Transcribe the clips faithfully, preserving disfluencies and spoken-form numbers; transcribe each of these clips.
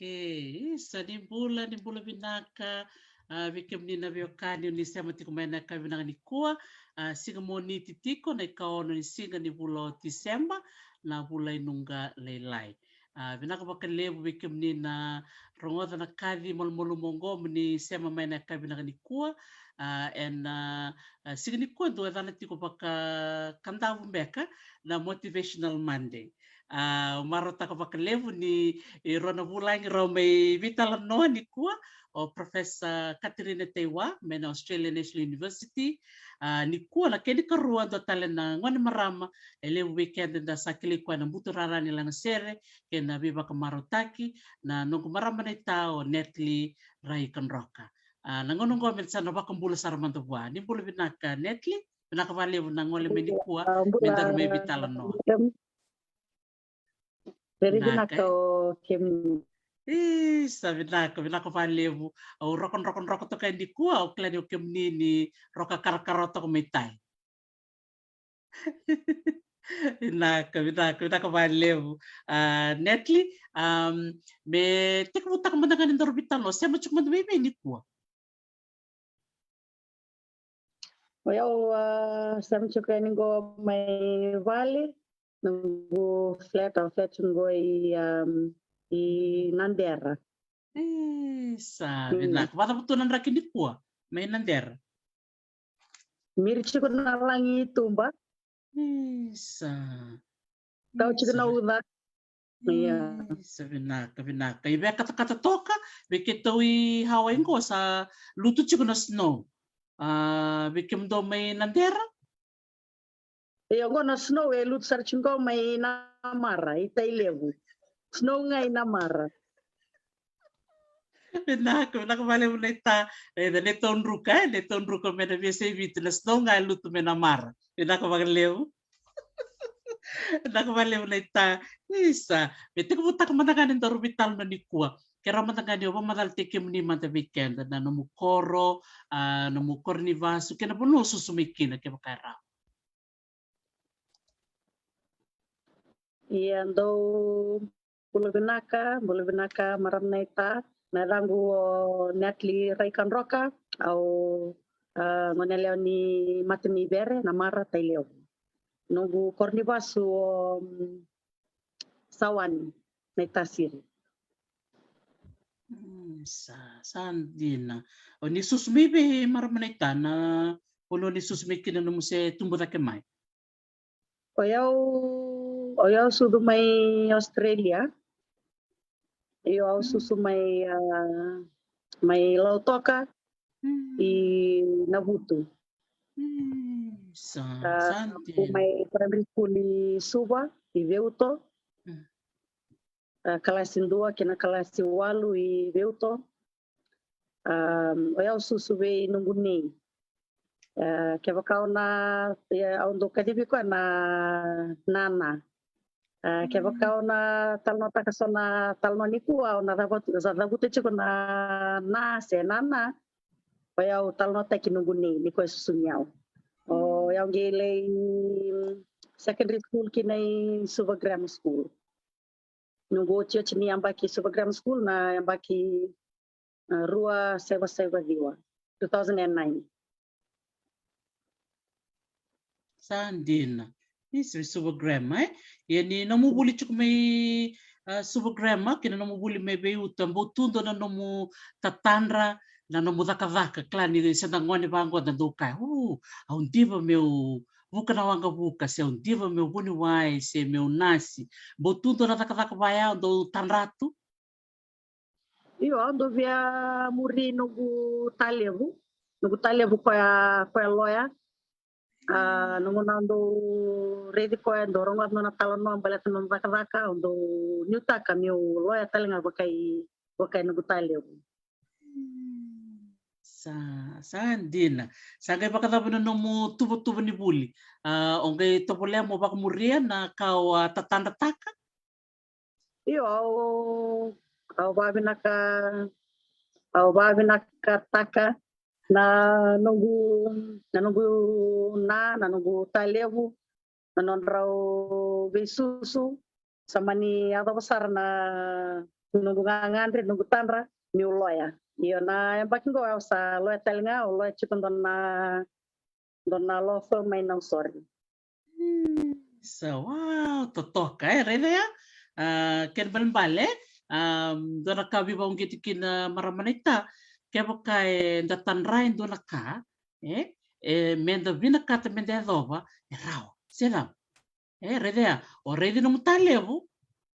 Okay, isa, ni bula, ni bula vinaka. A, vei kemuni na veiwekani ni sema tiko mai na ka vinaka nikua. A, siga Moniti tiko, na ikaono ni siga ni vula o Tiseba, na vula i Nuqa Lailai. A, vinaka vakalevu vei kemuni na rogoca na kaci malumalumu oqo mo ni sema mai na ka vinaka nikua. A, ena, a, siga nikua dua e cana tiko vaka Kadavu beka na Motivational Monday. A, au marautaka vakalevu ni, e, rua na vulagi rau mai veitalanoa nikua, o Professor Katerina Taiwa mai na Australian National University. A, nikua na kena ikarua dua tale na gone marama e levu vei keda da sa kilai koya na buturara ni lagasere kei na veivakamarautaki, na noqu marama naita o Natalie Raikadroka. A, na gauna oqo me sa na vakabula sara mada vua. Ni bula vinaka Natalie, vinaka vakalevu na gole mai nikua, me daru mai veitalanoa. Very vinaka, vinaka, e? O Kim. Isa, vinaka, vinaka vakalevu. Au rokodrokodroko toka e nikua, au kila ni o kemuni ni roka karakara toka mai tai. Vinaka, vinaka, vinaka vakalevu. A, Natalie, um, me tekivutaka mada ga ni daru veitalanoa, sema tiko mada mai vei nikua? O yau, a, sema tiko yani qo mai vale, noqu flat, au flat tiko qo i, um, i Nadera. Isa, mm, vinaka. Vakacava tu na draki nikua mai Nadera? Miri tiko na lagi i tuba. Isa. Kau tiko na uca. Ia. Isa, vinaka, vinaka. I via katakata toka, vei keitou i Hawaii qo sa lutu tiko na snow. A, vei kemudou mai Nadera? Io, qo na snow e lutu sara tiko qo mai Namara, i Tailevu. Snow ga i Namara. Vinaka, vinaka vakalevu naita. Raica neitou druka, e, neitou druka mai na veiyasai Viti, na snow ga e lutu mai Namara. Vinaka vakalevu. Vinaka vakalevu naita. Isa, me tekivutaka mada ga ni daru veitalanoa nikua. Kerea mada ga ni o vakamacalataki kemuni mada vei keda, na nomu koro, a, nomu koro ni vasu, kei na vanua o susu mai kina, kevaka e rawa. Ia, dou bula vinaka, bula vinaka marama naita. Na yacaqu o Natalie Raikadroka, au, a, gone yalewa ni Matanivere, Namara, Tailevu. Noqu koro ni vasu o, mm, Sawani, Naitasiri. Mm, sa, sa dina. O ni susu mai vei marama naita, na vanua ni susu mai kina nomu se tubu cake mai? O yau, o yau sucu mai Australia. Io, au susu mai, a, mai Lautoka, mm, i Navutu. Mm, sa, a, sa dina. Mai primary school i Suva, i Veuto. Mm. A, kalasi dua kei na kalasi walu i Veuto. A, o yau susu vei noqu nei. A, kevaka o na, e, au dau kacivi koya na nana. A, kevaka o na talanoataka so na talanoa nikua, o na cavuta, sa cavuta tiko na na se nana. O yau talanoataki noqu nei, ni koya e susu ni yau. O yau qai lai secondary school kina i Suva Grammar School. Noqu otioti ni yabaki Suva Grammar School na yabaki, a, rua saiva saiva ciwa, two thousand and nine. Sa dina. Ni Suva Grammar, e? Ia ni nomu vuli tiko mai, a, Suva Grammar, kei na nomu vuli mai Veiuta, bau tu dua na nomu tatadra, na nomu cakacaka, kila ni se da gone vaqo da dau kaya, u, au diva meu vuka na waqavuka, se au diva meu vuniwai, se meu nasi. Bau tu dua na cakacaka vaya o dau tadra tu? Io, au dau via muri noqu talevu. Noqu talevu koya, koya loya. A, noqu na dau raici koya, dau rogoca nona talanoa baleta nona cakacaka, au dau nuitaka meu loya tale ga vakai, vakai noqu talevu. Sa, sa dina. Sa qai vakacava na nomu tuvatuva ni vuli? A, o qai tovolea mo vakamuria na ka o a tatadrataka? Io, au, au vavinaka, au vavinakataka na noqu, na noqu na, na noqu talevu, na nodrau veisusu, sa mani yacova sara na, noqu gagadre, noqu tadra, meu loya. Io, na yabaki qo au sa loya tale ga, au loya tiko dua na, dua na law firm mai Nausori. Sa, wow, totoka, e, raica ya. A, kena balebale, a, dua na ka veivauqeti kina marama naita, kevaka eda tadra e dua na ka, e, e, meda vinakata meda yacova, e rawa, se cava? E, raica ya, o raici nomu talevu,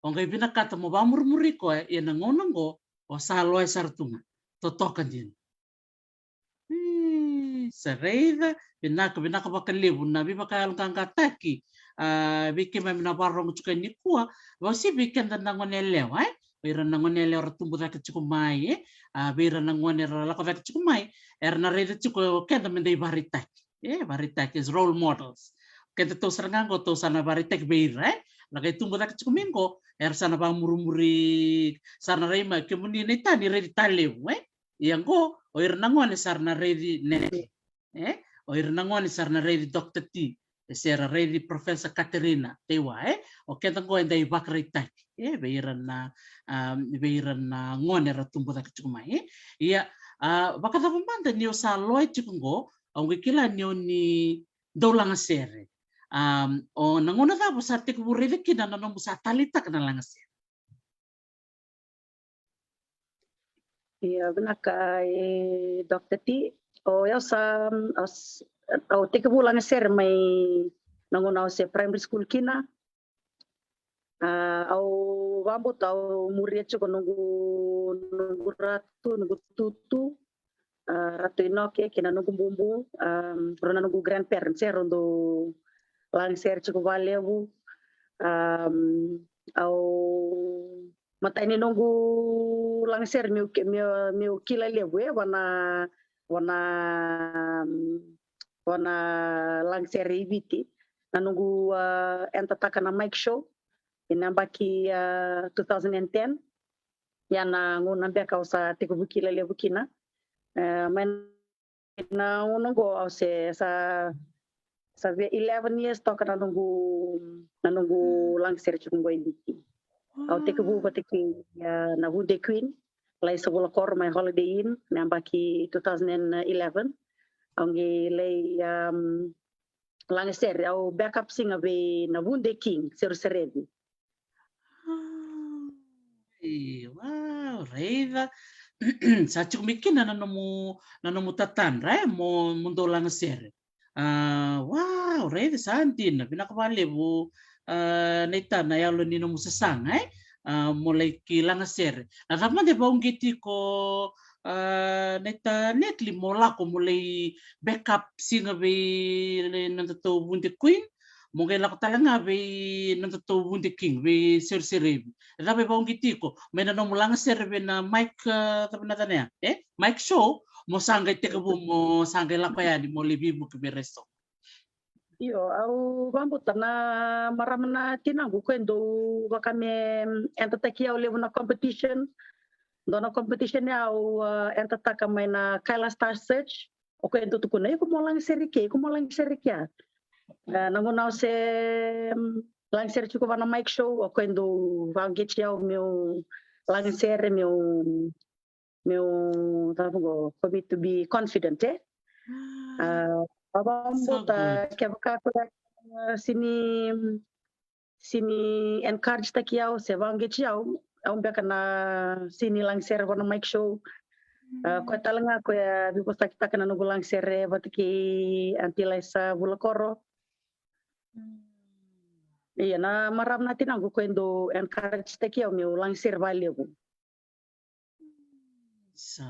o qai vinakata mo vamurimuri koya, ia na gauna qo, o sa loya sara tu ga, totoka dina. E, sa raica, vinaka, vinaka vakalevu na veivakayaloqaqataki, a, vei keimami na vakarorogo tiko nikua, vausi vei keda na gone yalewa, e? Vei ira na gone yalewa ra tubu cake tiko mai, e? A, vei ira na gone ra lako cake tiko mai, era na raica tiko keda meda ivakaraitaki. E, vakaraitaki as role models. Keda tou sara ga qo tou sa na vakaraitaki vei ira, e? Ra qai tubu cake tiko mai qo, era sa na vakamurimuri, sa na rai mai, kemuni naita ni raici talevu, e? Ia qo, o ira na gone sa ra na raici Neke. E? O ira na gone sa ra na raici Doctor T. E se ra raici Professor Katerina Teiwa, e? O keda qo eda ivakaraitaki, e? Vei ira na, a, vei ira na gone ra tubu cake tiko mai, e? Ia, a, vakacava mada ni o sa loya tiko qo, au qai kila ni o ni dau lagasere. A, o na gauna cava sa tekivu raica kina na nomu sa taleitaka na lagasere? Ia, vinaka, e, Doctor T. O yau sa, au s-, au tekivu lagasere mai na gauna au se primary school kina. A, au vakabauta au muria tiko noqu, noqu ratu, noqu tutu, a, Ratu Inoke, kei na noqu bubu, a, rau na noqu grandparents, e, rau dau lagasere tiko vakalevu. A, au matai ni noqu lagasere meu, meu, meu kila levu, e, vua na, vua na, vua na lagasere i Viti. Na noqu, a, entataka na Mike Show ena yabaki, a, two thousand and ten. Ia na gauna beka au sa tekivu kila levu kina. E, mai na gauna qo au se sa, sa via eleven years toka na noqu, na noqu lagasere tiko qo i Viti. Au tekivu vata kei, a, na Vude Queen, lai Savulakoro mai Holiday Inn, na yabaki two thousand and eleven. Au qai lai, um, lagasere, au backup singer vei na Vude King, Serusereci. Ai, wow, raica. Sa tiko mai kina na nomu, na nomu tatadra, e, mo, mo dau lagasere. A, wow, raica, sa dina, vinaka vakalevu, a, naita na yalo ni nomu sasaga, e, a, mo lai ki lagasere. Na cava mada e vakauqeti iko, a, naita Natalie mo lako mo lai backup singer vei na nodatou Vude Queen, mo qai lako tale ga vei nodatou Vude King, vei Serusereci. E cava e vakauqeti iko mai na nomu lagasere vei na Mike, a, cava na yacana ya, e? Mike Show, mo sa qai tekivu mo sa qai lako yani mo lai veivuke vei ira eso. Io, au vakabauta na marama na tinaqu koya e dau vaka me, mm, entataki au levu na competition. Dua na competition e au, a, entataka mai na Kaila Star Search. O koya e dau tukuna, iko mo lagasere i ke, iko mo lagasere i kea. A, na gauna au se, mm, lagasere tiko vua na Mike Show, o koya e dau vakauqeti au meu lagasere, meu, meu, cava qo, for me to be confident, e? A, au vakabauta, kevaka koya, a, sini, sini encourage taki au se vakauqeti au, au beka na sini lagasere vua na Mike Show. A, koya tale ga koya veivosakitaka na noqu lagasere vata kei Aunty Laisa Vulakoro. Ia na marama na tinaqu koya e dau encourage taki au meu lagasere vakalevu. Sa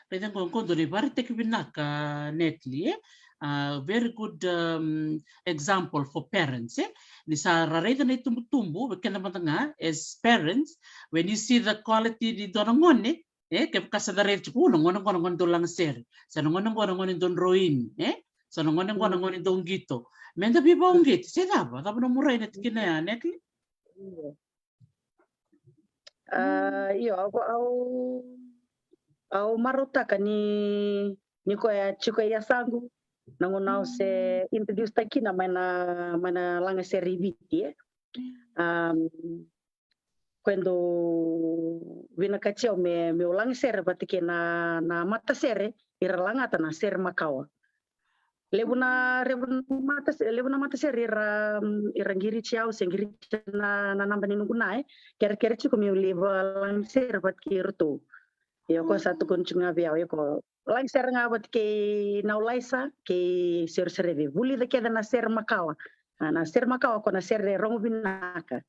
raica qo, qo dua na ivakaraitaki vinaka, Natalie, e? A, very good, um, example for parents, e? Ni sa ra raica na itubutubu vei keda mada ga as parents, when you see the quality ni dua na gone, e, kevaka sa da raica tiko, u, na gone qo na gone dau lagasere, sa na gone qo na gone dau droini, e, sa na gone qo na gone dau qito, meda veivakauqeti, se cava, cava nomu rai ena tikina ya, Natalie? A, io, au, au, au marautaka ni, ni koya tiko e yasaqu na gauna au se introduce taki kina mai na, mai na lagasere i Viti, e. Um, koya dau vinakati au me, meu lagasere vata kei na, na matasere, ira lagata na sere makawa. Levu na, levu na mata, levu na matasere ira, mm, ira qiriti au se qiriti na, na naba ni noqu na, e. Kerekere tiko meu lai lagasere vata kei iratou. Io, koya sa tukuni tiko ga vei au, io, ko lagasere ga vata kei Nau Laisa, kei Seroserevi. Vulica kece na sere makawa. A, na sere makawa ko na sere rogo vinaka.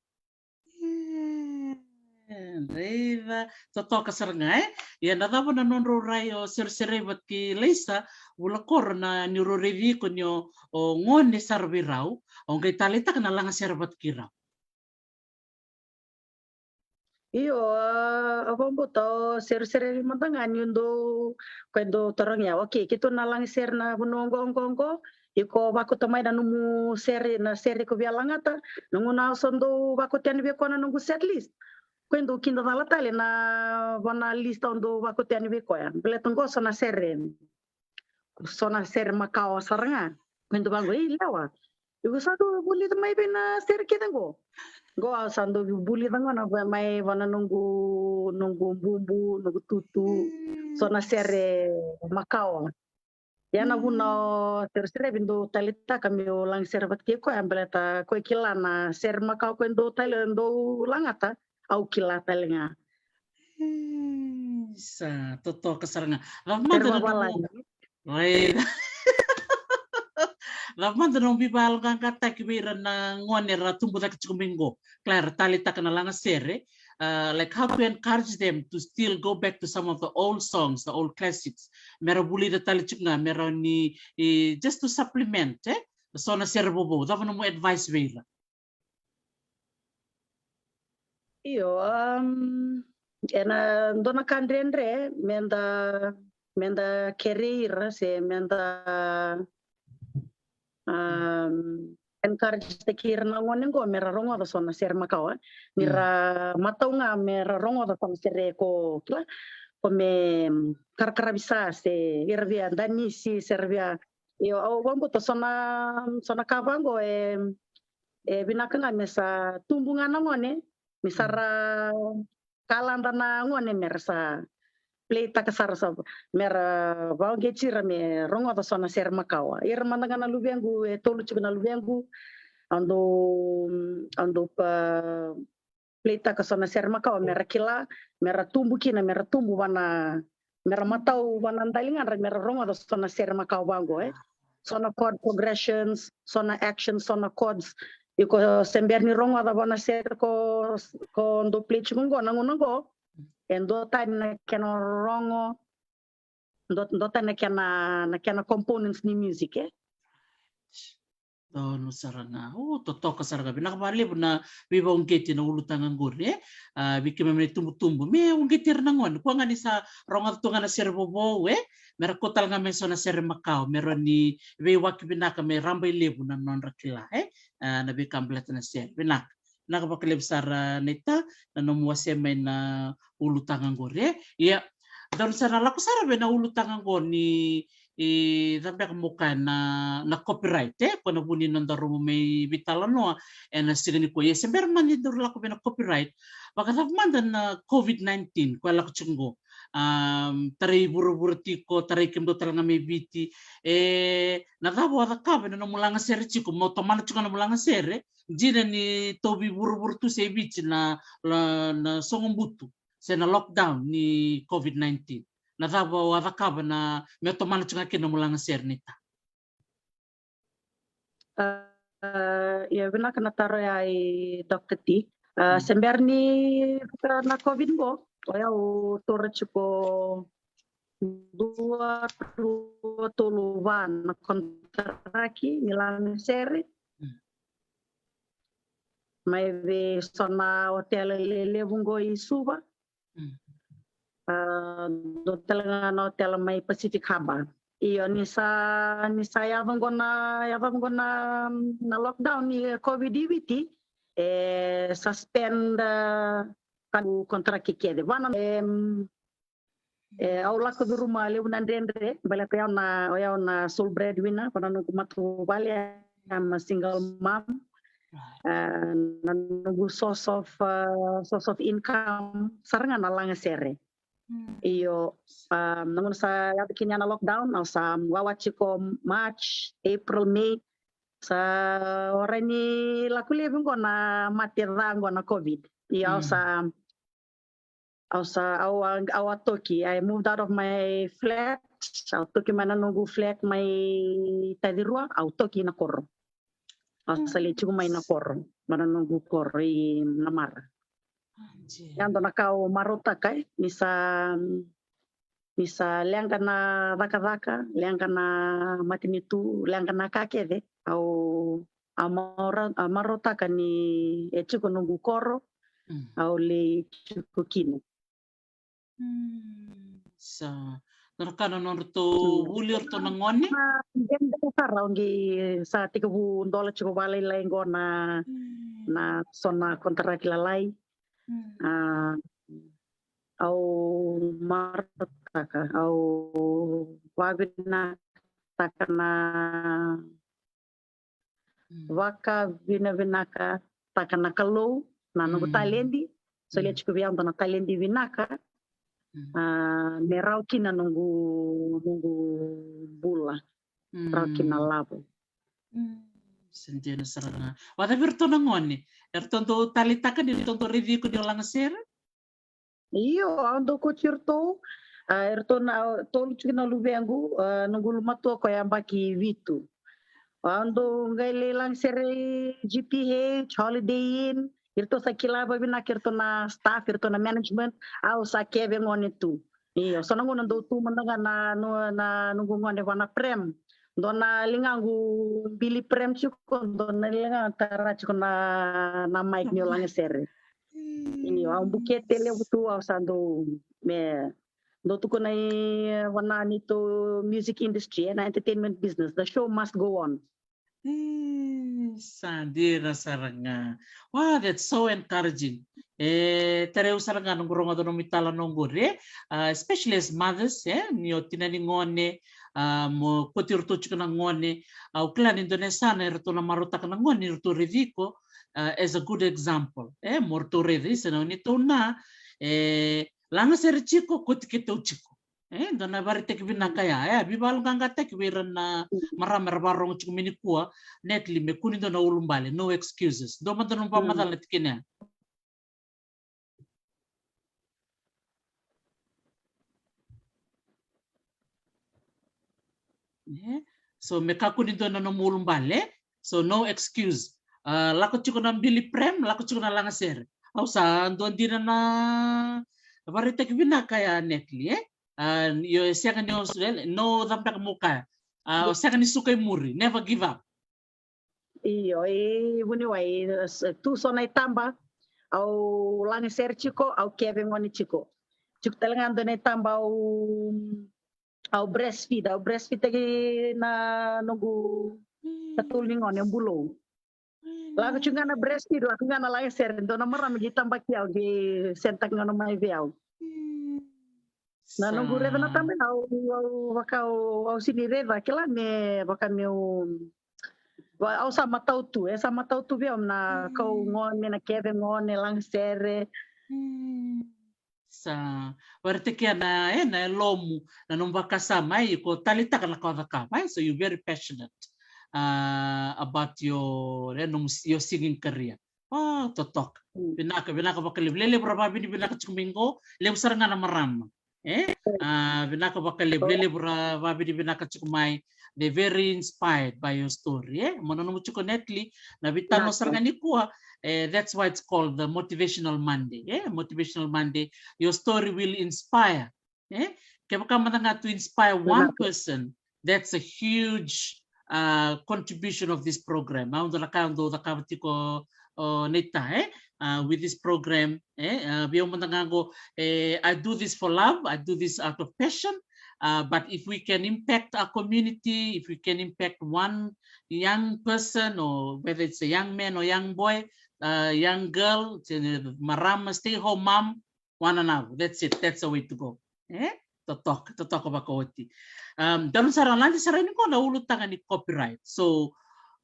E, raica, totoka sara ga, e? Ia na cava na nodrau rai o Seroserevi vata kei Laisa, vula koro na niu raici iko ni o, o gone sara vei rau, o qai taleitaka na lagasere vata kei rau. Io, a, a vakabauta o Seroserevi mada ga niu dau, koya dau tarogi au, okay, keitou na lagasere na vanua oqo, oqo, oqo, iko vakauta mai na nomu sere, na sere ko via lagata, na gauna au sa dau vakauta yani vei koya na noqu set list. Koya dau kidacala tale na va na list au dau vakauta yani vei koya. Baleta qo so na sere, so na sere makawa sara ga. Koya dau vaqo, ei, lewa, iko sa dau vulica mai vei na sere kece qo. Qo au sa dau vulica qo na va mai va na noqu, noqu bubu, noqu tutu. So na sere makawa. Ia na vuna o Seroserevi dau taleitaka meu lagasere vata kei koya, baleta koya kila na sere makawa koya dau tale, dau lagata, au kila tale ga. Isa, totoka sara ga. Cava mada na nomu, right. Cava mada na nomu veivakayaloqaqataki vei ira na gone era tubu cake tiko mai qo, kila era taleitaka na lagasere, uh, like, how to encourage them to still go back to some of the old songs, the old classics. Mera vulica tale tiko ga, mera ni, e, just to supplement, e? So na sere vovou, cava nomu advice vei ira? Io, um, ena dua na ka dredre, meda, meda kerei ira, se meda, um, encourage taki ira na gone qo mera rogoca so na sere makawa. Ni ra matau ga mera rogoca so na sere ko kila, ko me karakaravi sa se ira via danisi, se ra via. Io, au vakabauta so na, so na ka vaqo e, e vinaka ga me sa tubu ga na gone, me sa ra kalada na gone mera sa play taka sara sa mera vauqeti ira me rogoca so na sere makawa. Ira mada ga na luvequ e tolu tiko na luvequ, au dau, au dau pa play taka so na sere makawa mera kila, mera tubu kina, mera tubu va na, mera matau va na daligadra mera rogoca so na sere makawa vaqo, e. So na chord progressions, so na action, so na chords. Iko se bera ni rogoca va na sere ko, ko dau play tiko qo, na gauna qo e dua tani na kena rogo, dua, dua tani na kena, na kena components ni music, e. Donu sara ga. O, totoka sara ga. Vinaka vakalevu na veivauqeti na ulutaga qori, e. A, vei keimami na itubutubu me uqeti ira na gone. Kua ga ni sa rogoca tu ga na sere vovou, e. Mera kau tale ga me so na sere makawa, mera ni veiwaki vinaka me rabailevu na nodra kila, e. A, na veika baleta na sere. Vinaka. Vinaka vakalevu sara, a, Naita, na nomu wase mai na ulutaga qori, e. Ia, donu sara na lako sara vei na ulutaga qo ni, e, cava beka mo kaya na, na copyright, e, ko na vu ni nodaru mai veitalanoa ena siga nikua. Ia se bera mada ni daru lako vei na copyright, vakacava mada na COVID nineteen ko e lako tiko qo. Um, tarai vuravura tiko, tarai kemudou tale ga mai Viti. E, na cava o a cakava ena nomu lagasere tiko, mo tomana tiko na nomu lagasere, dina ni tauvi vuravura tu se Viti na, na, na sogobutu se na lockdown ni COVID nineteen. Na cava o a cakava na me tomana tiko ga kina nomu lagasere, Naita? A, a, ia, vinaka na taro ya i Doctor T. A, se bera ni vaka na COVID qo, o yau taura tiko dua, rua, tolu, va na kontaraki ni lagasere. Mai vei so na otela lelevu qo i Suva. A, dua tale ga na otela mai Pacific Harbour. Io, ni sa, ni sa yaco qo na, yaco qo na, na lockdown ni COVID i Viti, e suspend, a, ka kontaraki kece. Vana, e, e, au lako curuma levu na dredre, baleta yau na, o yau na sole breadwinner, vana noqu matavuvale, I'm a single mom. Ah, na noqu source of, ah, source of income sara ga na lagasere. Io, ah, na gauna sa yaco kina na lockdown, au sa wawa tiko March, April, May. Sa warai ni lako levu qo na mate ca qo na COVID. Io, au sa Au sa, au a, au a toki. I moved out of my flat. Au toki mai na noqu flat mai Tacirua, au toki na koro. Au sa lai tiko mai na koro, mai na noqu koro i Namara. Ia dua na ka au marautaka, e, ni sa, ni sa leqa na cakacaka, leqa na matanitu, leqa na ka kece. Au, au mara-, au marautaka ni e tiko noqu koro, au lai tiko kina. Sa, na ka na nodratou vuli o ratou na gone? Sa, dede sara, au qai sa tekivu dola tiko vakalailai qo na, na so na kontaraki lalai. Ah, au marautaka, au vavinakataka na vakavinavinakataka na Kalou na noqu taledi. Solia tiko vei au dua na taledi vinaka, ah, me rawa kina noqu, noqu bula, rawa kina lavo. Sa dina sara ga. Vakacava vei iratou na gone? Eratou dau taleitaka ni ratou dau raici iko ni o lagasere? Io, au dau kauti iratou, ah, eratou na tolu tiko na luvequ, ah, noqu ulumatua ko yabaki vitu. Au dau qai lai lagasere G P H, Holiday Inn, iratou sa kila vavinaka iratou na staff, iratou na management, au sa keve gone tu. Io, so na gauna dau tu mada ga na, na, na noqu gone vua na prem. Dua na ligaqu bili prem tiko, dua na ligaqu tara tiko na, na mic ni o lagasere. Io, au bukete levu tu, au sa dau, me, dau tukuna i, vua na neitou music industry, e, na entertainment business, the show must go on. Sa dina sara ga. Wow, that's so encouraging. E, tarai au sara ga noqu rogoca nomu italanoa qori, e, ah, especially as mothers, e, ni o tina ni gone, ah, mo kauti iratou tiko na gone. Au kila ni dua na yasana eratou na marautaka na gone ni ratou raici iko, ah, as a good example. E, mo ratou raica, isa na neitou na, e, lagasere tiko, kauti keitou tiko. E, dua na vakaraitaki vinaka ya, e, veivakayaloqaqataki vei ira na marama era vakarorogo tiko mai nikua, Natalie, me kua ni dua na ulubale, no excuses. Dua mada na vakamacala na tikina ya. E? So, me kakua ni dua na nomu ulubale. So, no excuse. Ah, lako tiko na bili prem, lako tiko na lagasere. Au sa dua dina na vakaraitaki vinaka ya, Natalie, e? Ah, io, e sega ni o, no, cava beka mo kaya. Ah, o sega ni suka i muri, never give up. Io, e vuniwai, e, s-, tu so na itaba, au lagasere tiko, au keve gone tiko. Tiko tale ga dua na itaba au, au breastfeed, au breastfeed taki na noqu katolu ni gone, bulou. Lako tiko ga na breastfeed, lako ga na lagasere, dua na marama qai tabaki au, qai send taki ga mai vei au. Na noqu raica na taba, au, au vaka, au, au sini raica, kila me vaka meu, au sa matau tu, e sa matau tu vei au na kau gone, na keve gone, lagasere. Sa vakaraitaka na, e, na yalomu, na nomu vakasama, e, iko taleitaka na ka o cakava, e, so you're very passionate, ah, about your, e, nomu, your singing career. Oh, totoka. Vinaka, vinaka vakalevu. Lelevu ra vavinavinaka tiko mai qo, levu sara ga na marama. E? Ah, vinaka vakalevu, lelevu ra vavinavinaka tiko mai. They're very inspired by your story, e? Mo nanuma tiko, Natalie, na veitalanoa sara ga nikua, e, that's why it's called the Motivational Monday, e? Motivational Monday. Your story will inspire, e? Kevaka mada ga to inspire one person, that's a huge, uh, contribution of this program. Au dau na ka au dau cakava tiko, o, Neita, e? Uh, with this program, e? Uh, vei au mada ga qo, e, I do this for love, I do this out of passion, uh, but if we can impact our community, if we can impact one young person, or whether it's a young man or young boy, uh, young girl, marama, stay home mom, one another, that's it, that's the way to go. E? Totoka, totoka vakaoti. Um, daru sara lade sara yani qo na ulutaga ni copyright. So,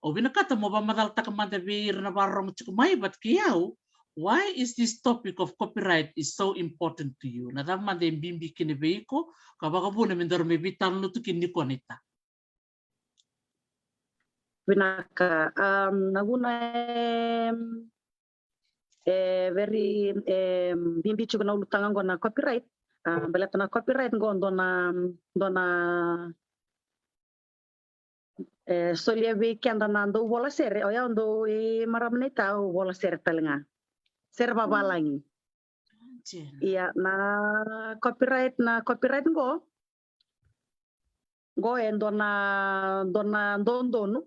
Au vinakata mo vakamacalataka mada vei ira na vakarorogo tiko mai vata kei au, why is this topic of copyright is so important to you? Na cava mada e bibi kina vei iko, ka vakavuna me daru me veitalanoa tu kina nikua na ita. Vinaka. Um, na vuna e, e very, e bibi tiko na ulutaga qo na copyright. Uh, baleta na copyright qo dua na, dua na e solia vei keda na dau vola sere, o yau dau i marama na ita, au vola sere tale ga. Sere vavalagi. Ia na copyright, na copyright qo, qo e dua na, dua na dodonu.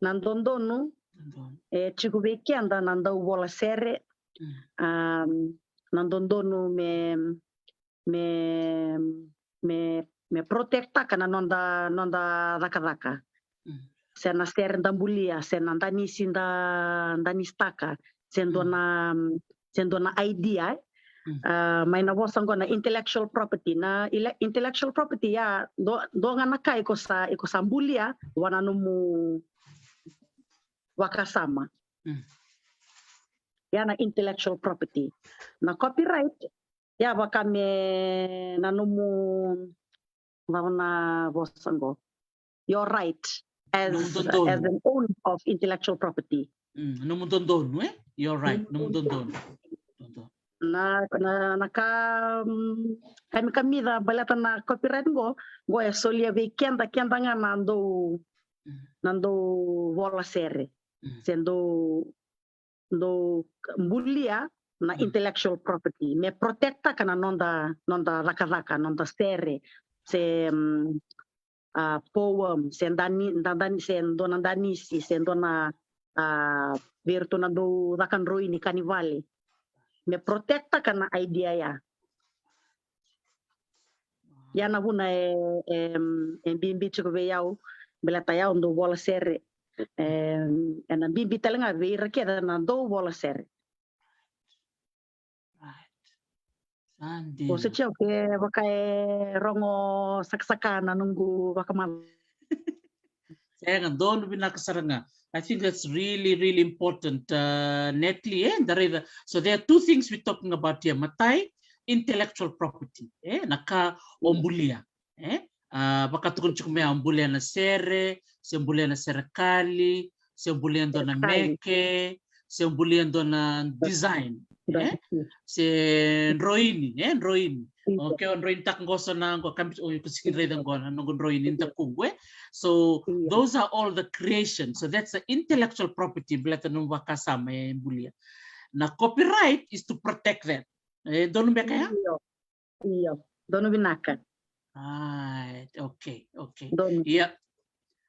Na dodonu e tiko vei keda na dau vola sere. Um, na dodonu me me, me, me protectaka na noda, noda cakacaka. Se na sere da bulia, se na danisi da, danisitaka, se dua na, se dua na idea, e. Uh, mai na vosa qo na intellectual property. Na intellectual property ya, dua, dua ga na ka iko sa, iko sa bulia vua na nomu vakasama. Ya na intellectual property. Na copyright, ya vaka me na nomu, vaka na vosa qo, your right as, as an owner of intellectual property. Nomu dodonu, e? Your right, nomu dodonu. Na, na, na ka, um, kamikamica baleta na copyright qo, qo e solia vei keda, keda ga na dau, na dau vola sere. Se dau dau bulia na intellectual property me protectaka na noda, noda cakacaka, noda sere, se, um, uh, poem, se dani, da, dani, se dua na danisi, se dua na, uh, vei iratou na dau caka droini, kanivale. Me protectaka na idea ya. Ia na vuna e, e, e bibi tiko vei au, baleta au dau vola sere. E, ena bibi tale ga vei ira kece na dau vola sere. Right. Sa dina. Au se tiko ke vaka e rogo sakasaka na noqu vakamala. Sega, donu vinaka sara ga. I think that's really, really important, uh, Natalie, e, da raica. So there are two things we're talking about here. Matai, intellectual property, e, na ka o bulia, e. A, vakatukuni tiko mai o bulia na sere, se bulia na serekali, se bulia dua na meke, se bulia dua na design, e? Se droini, e, droini. Okay, o droini taka qo so na qo, kam, o iko siki raica qo na noqu droini ni takuqu, e? So those are all the creations. So that's the intellectual property, baleta nomu vakasama e bulia. Na copyright is to protect that. E donu beka ya? Io, donu vinaka. Right, okay, okay. Ia,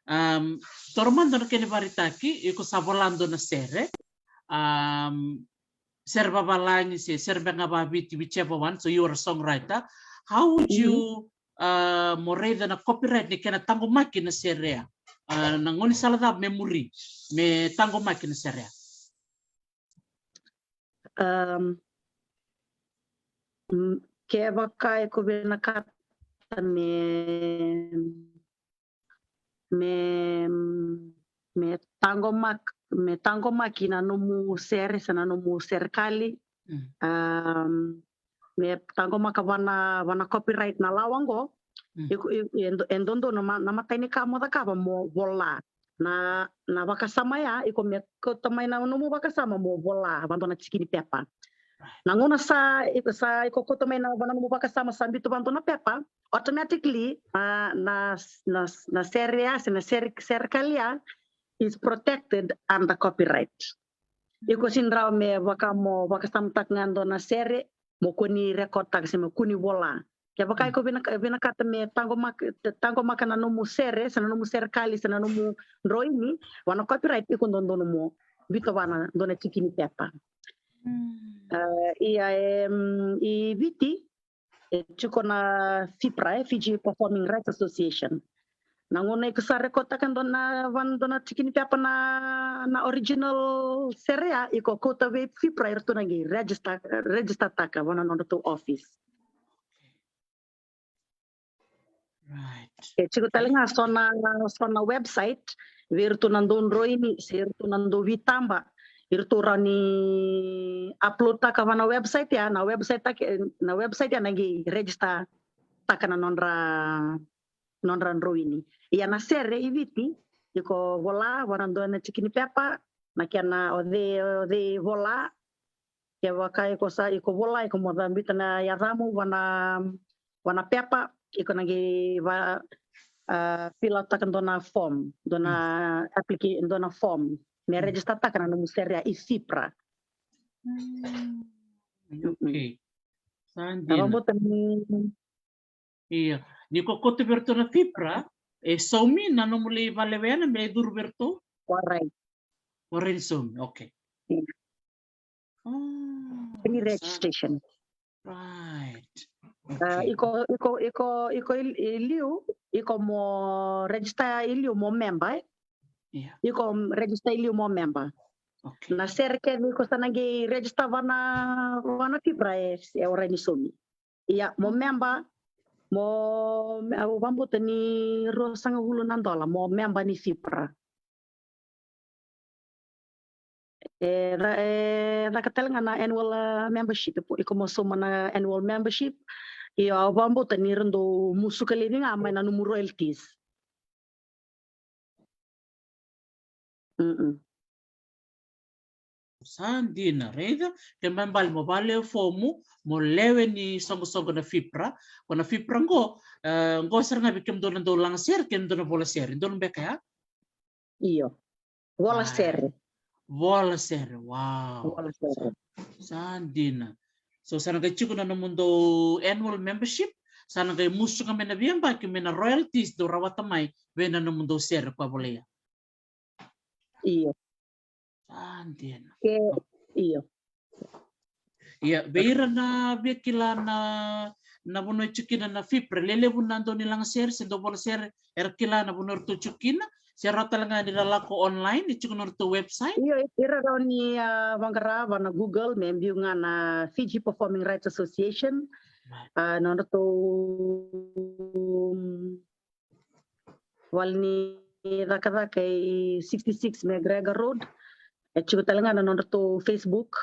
um, toro mada na kena vakaraitaki, iko sa vola dua na sere, um, sere vavalagi se sere beka ga vaviti, whichever one, so you are a songwriter. How would you, uh, mo raica na copyright ni kena taqomaki na sere ya? Uh, na gaunisala cava me muri me taqomaki na sere ya? Um, kevaka iko vinakata me, me, me taqomaki, me taqomaki na nomu sere se na nomu serekali. Um, me taqomaka vua na, vua na copyright na lawa qo. E dodonu na matai ni ka mo cakava mo vola na, na vakasama ya, iko me kauta mai na nomu vakasama mo vola vadua na tiki ni pepa. Na gauna sa, sa iko kauta mai na, na nomu vakasama sa biuta vadua na pepa, automatically na, na, na, na sere ya se na sere, serekali ya is protected under copyright. Iko sini rawa me vaka mo vakasamataka ga dua na sere mo kua ni rekodtaka se mo kua ni vola. Kevaka iko vinaka, vinakata me taqomaka, taqomaka na nomu sere se na nomu serekali se na nomu droini vua na copyright, iko dodonu mo biuta vua na dua na tiki ni pepa. Ia e, i Viti e tiko na FIPRA, e, Fiji Performing Rights Association. Na gauna iko sa rekodtaka dua na, vua na dua na tiki ni pepa na, na original sere ya, iko kauta vei FIPRA, eratou na qai register, registertaka vua na nodratou office. Right. E tiko tale ga so na, so na website vei iratou na dau droini se iratou na dau vitaba, iratou rawa ni upload taka va na website ya, na website taka, na website ya na qai register taka na nodra nodra droini. Ia na sere i Viti, iko vola va na dua na tiki ni pepa, na kena o cei, o cei vola, kevaka iko sa, iko vola, iko mo cabeta na yacamu va na, va na pepa, iko na qai va, a, fill out taka dua na form, dua na applica-, dua na form me register taka na nomu sere i FIPRA. Okay. Sa dina. Vakabauta ni Ia. Ni ko kauta vei iratou na FIPRA, e saumi na nomu lai valewena me lai curu vei iratou? Warai. Warai ni saumi, okay. Free registration. Right. Iko, iko, iko, iko i liu, iko mo register i liu mo member, e? Iko register i liu mo member. Okay. Na sere kece iko sa na qai register va na, va na FIPRA, e, e warai ni saumi. Ia, mo member, mo, au vakabauta ni ruasagavulu na dola mo member ni FIPRA. E, e caka tale ga na annual, a, membership. Iko mo sauma na annual membership. Ia, au vakabauta ni ra dau musuka laivi ga mai na nomu royalties. Sa dina, raica, ke mai bale mo vale fomu, mo lewe ni soqosoqo na FIPRA, ko na FIPRA qo, e, qo sara ga vei kemudou na dau lagasere, kemudou na volasere, dou na beka ya? Io. Volasere. Volasere, wow. Volasere. Sa dina. So sa na qai tiko na nomudou annual membership, sa na qai musuka mai na veiyabaki mai na royalties dou rawata mai vei na nomudou sere ko a volaia. Io. Sa dina. Ke, io. Ia, vei ira na via kila na, na vanua e tiko kina na FIPRA, lelevu na dau ni lagasere se dau volasere, era kila na vanua eratou tiko kina, se rawa tale ga ni ra lako online, e tiko na nodratou website? Io, ira rawa ni, a, vaqara va na Google me biu ga na Fiji Performing Rights Association. A, nodratou vale ni cakacaka i sixty-six McGregor Road. E tiko tale ga na nodratou Facebook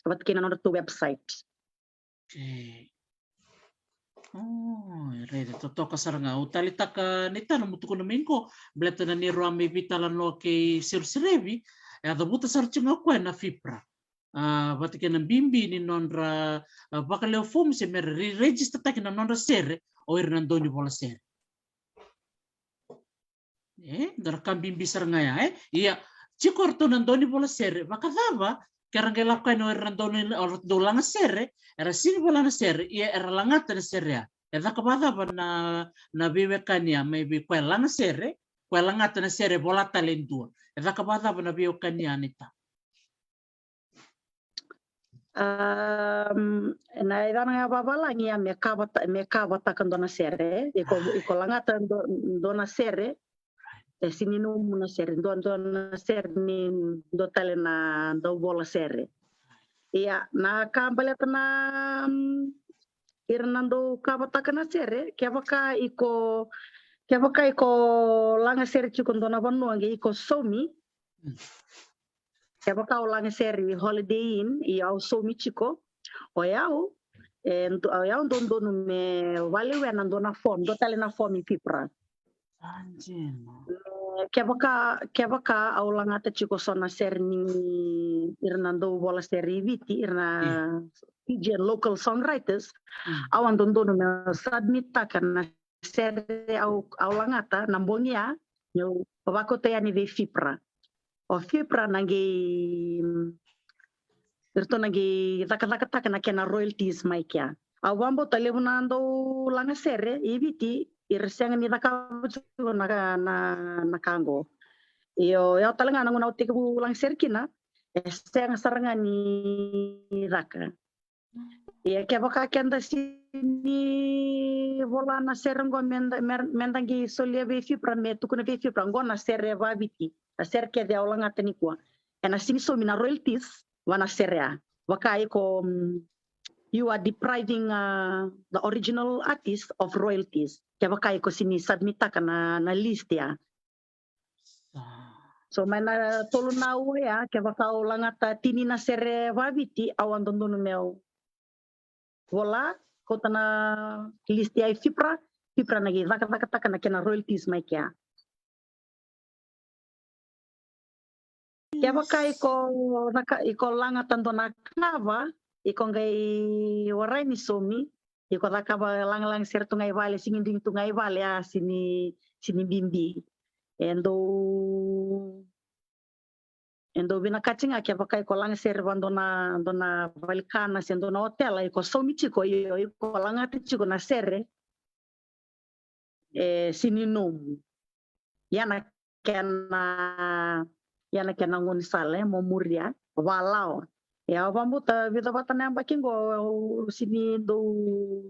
vata kei na nodratou website. Okay. O, e raica, totoka sara ga. Au taleitaka ni tana mo tukuna mai qo, baleta na neirau a mai veitalanoa kei Seruserevi, e a cavuta sara tiko ga o koya na FIPRA. A, vata kei na bibi ni nodra, a, vakalewe fomu se mera re-, register taki na nodra sere o ira na dau ni volasere. E, dua na ka bibi sara ga ya, e? Ia, tiko o ratou na dau ni volasere, vakacava ke ra qai lako yani o ira na dau ni, o ira na dau lagasere, era sini vola na sere, ia era lagata na sere ya. E caka vakacava na, na veiwekani ya mai vei koya lagasere, koya lagata na sere, vola tale e dua. E caka vakacava na veiwekani ya, Anita? Um, na icana ga vavalagi ya me kavata, me kavataka dua na sere, iko, iko lagata dua, dua na sere, e sini nomu na sere, dua, dua na sere ni dua tale na dauvola sere. Ia, na ka baleta na, um, ira na dau kavataka na sere, kevaka iko, kevaka iko lagasere tiko dua na vanua qai iko saumi, kevaka au lagasere i Holiday Inn, ia au saumi tiko, o yau, e, o yau dodonu me valewena dua na form, dua tale na form i FIPRA. E, kevaka, kevaka au lagata tiko so na sere ni ira na dauvola sere i Viti, ira na Fijian local songwriters, au a dodonu me submit taka na sere au, au lagata na bogi ya, meu vakauta yani vei FIPRA. O FIPRA na qai, iratou na qai cakacakataka na kena royalties mai kea. Au vakabauta levu na dau lagasere i Viti, ira sega ni cakava tiko na, na, na ka qo. Io, o yau tale ga na gauna au tekivu lagasere kina, e sega sara ga ni caka. Ia kevaka keda sini vola na sere qo meda, me, meda qai solia vei FIPRA, me tukuna vei FIPRA, qo na sere vaviti, na sere kece au lagata nikua. Ena sini saumi na royalties va na sere ya. Vaka iko, mm, you are depriving, uh, the original artist of royalties. Kevaka iko sini submitaka na, na list ya. So mai na tolu na aua ya, kevaka au lagata tini na sere vaviti, au a dodonu meu vola, kauta na list ya i FIPRA, FIPRA na qai cakacakataka na kena royalties mai kea. Kevaka iko caka, iko lagata dua na kava, iko qai warai ni saumi, iko cakava lagalaga sere tu ga i vale, sega ni digi tu ga i vale, a sega ni, sega ni bibi. E dau, e dau vinakati ga kevaka iko laga sere va dua na, dua na valenikana se dua na otela, iko saumi tiko, io, iko lagata tiko na sere e sega ni nomu. Ia na kena, ia na kena gaunisala, e, mo muria, valawa. Ia au vakabauta vica vata na yabaki qo au sega ni dau,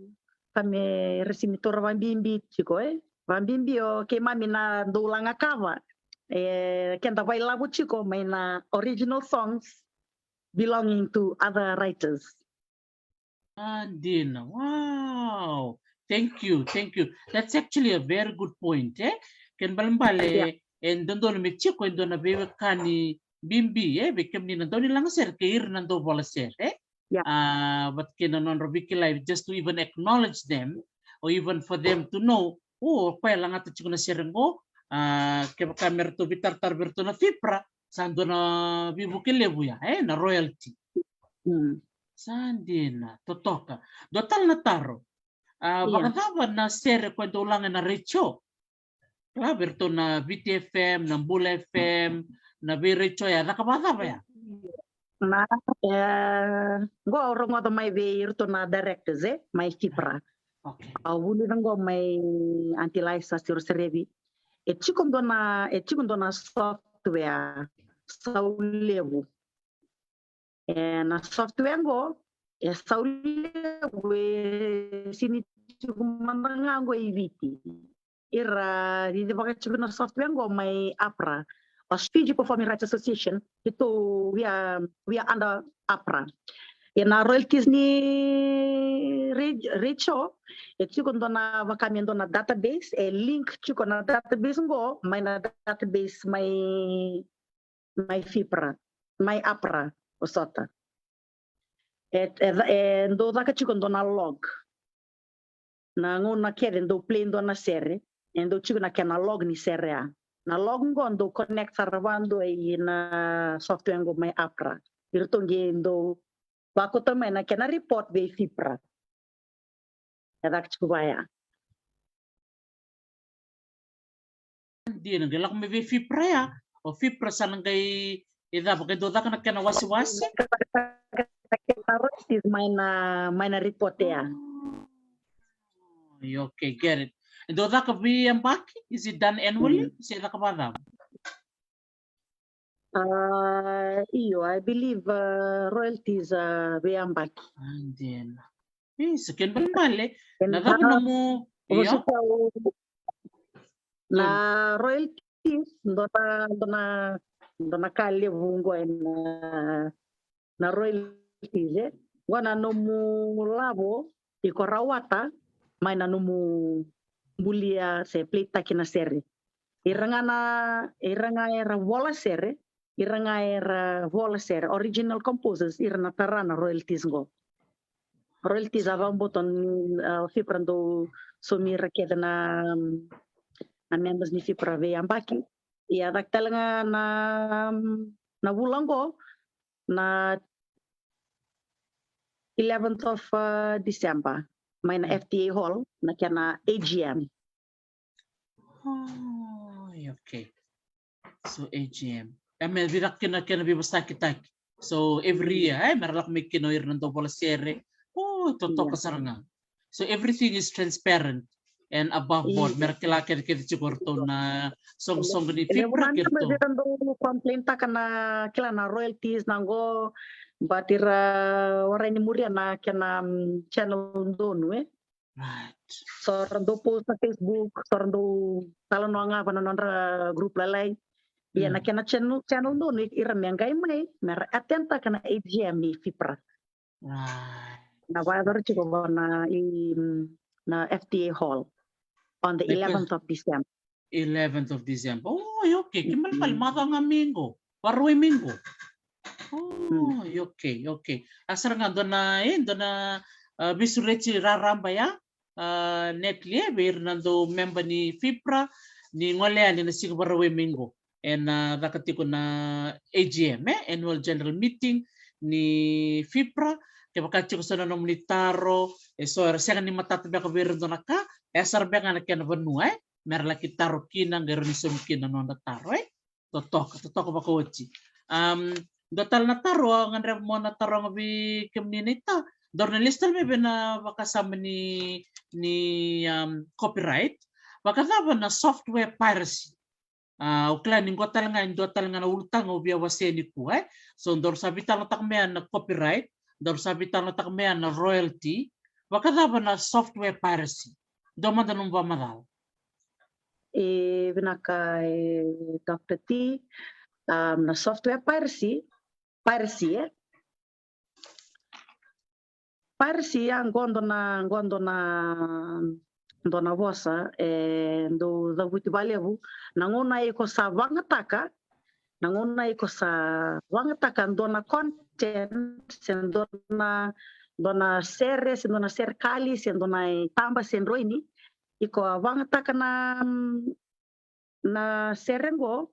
ka me ra sega ni taura vabibi tiko, e. Vabibi o keimami na dau laga kava. E, keda vailavo tiko mai na original songs belonging to other writers. A, dina. Wow. Thank you, thank you. That's actually a very good point, e? Kena ibalebale, e dodonu me tiko e dua na veiwekani bibi, e? Vei kemuni na dau ni laga sere kei ira na dau vola sere, e? A, vata kei na nodra veikilai, just to even acknowledge them, or even for them to know, o, o koya e lagata tiko na sere qo, a, kevaka me ratou veitaratara vei ratou na FIPRA, sa dua na veivuke levu ya, e, na royalty. Sa dina, totoka. Dua tale na taro. A, vakacava na sere koya dau laga ena retio? Kila vei ratou na Viti FM, na Bula FM, na vei retio ya, caka vakacava ya? Na, e, qo au rogoca mai vei iratou na directors, e, mai FIPRA. Okay. Au vulica qo mai Aunty Laisa Siroserevi. E tiko dua na, e tiko dua na software, sau levu. E, na software qo, e sau levu, e sega ni tiko mada ga qo i Viti. Ira cicivaka tiko na software qo mai APRA. O Fiji Performing Rights Association, keitou, we are, we are under APRA. Ia na royalties ni re-, retio, e tiko dua na, vaka me dua na database, e link tiko na database qo mai na database mai mai FIPRA, mai APRA, o sota. E, e, e dau caka tiko dua na log. Na gauna kece dau play dua na sere, e dau tiko na kena log ni sere ya. Na log qo dau connect sara vakadua i na software qo mai APRA. Iratou qai dau vakauta mai na kena report vei FIPRA. E caka tiko vaya. Dina, qai lako mai vei FIPRA ya. O FIPRA sa na qai, e cava, qai dau caka na kena wasewase? Kena royalties mai na, mai na report ya. Oh, okay, get it. E dau caka veiyabaki? Is it done annually? Se caka vakacava? A, io, I believe, a, royalties a veiyabaki. A, dina. Isa, kena ibalebale. Na cava nomu, io? Na royalties, dua na, dua na, dua na ka levu qo ena, na royalties, e. Qo na nomu lavo iko rawata mai na nomu bulia se play-taki na sere. Ira ga na, ira ga era vola sere, ira ga era vola sere, original composers, ira na tara na royalties qo. Royalties a vakabauta ni, a, FIPRA dau saumi ira kece na, na members ni FIPRA veiyabaki. Ia caka tale ga na, na vula qo, na eleventh of, a, December, mai na FTA Hall, na kena AGM. Oh, okay. So AGM. E me vica kina kena veivosakitaki. So every year, e, me ra lako mai kina o ira na dau vola sere. Oh, totoka sara ga. So everything is transparent and above board. Me ra kila kece kece tiko o ratou na soqosoqo ni FIPRA kei ratou. Era dau complain-taka na kila na royalties na qo, but ira warai ni muria na kena, mm, channel donu, e. Right. So ra dau post na Facebook, so ra dau talanoa ga va na nodra group lalai. Ia na kena channel, channel donu ira me qai mai, me ra attend-taka na AGM ni FIPRA. Right. Na vakayacori tiko va na i, mm, na FTA Hall on the eleventh of December. Eleventh of December. Oh, okay. Ke mala fale macawa ga mai qo. Vakarauwai mai qo. Oh, okay, okay. A sara ga dua na, e, dua na, a, veisureti raraba ya. A, Natalie, vei ira na dau memba ni FIPRA, ni gole yani na siga Vakarauwai mai qo. Ena caka tiko na AGM, e, Annual General Meeting ni FIPRA. Kevaka tiko so na nomuni taro, e so era sega ni matata beka vei ira dua na ka, e sara beka ga na kena vanua, e, mera laki taro kina, qai rawa ni saumi kina na nodra taro, e. Totoka, totoka vakaoti. Um, dua tale na taro, au gadreva mo na taroga vei kemuni na ita. Daru na lesu tale mai vei na vakasama ni, ni, um, copyright. Vakacava na software piracy? A, au kila ni qo tale ga e dua tale ga na ulutaga au via wasea nikua, e. So, daru sa veitalanoataka mai na copyright, daru sa veitalanoataka mai na royalty. Vakacava na software piracy? Dua mada nomu vakamacala. E, vinaka, e, Doctor T, um, na software piracy, piracy, e? Piracy ya qo dua na, qo dua na, dua na vosa, e, dau cavuti vakalevu, na gauna iko sa vagataka, na gauna iko sa vagataka dua na content, se dua na, dua na sere, se dua na serekali, se dua na itaba, se droini, iko a vagataka na, na sere qo,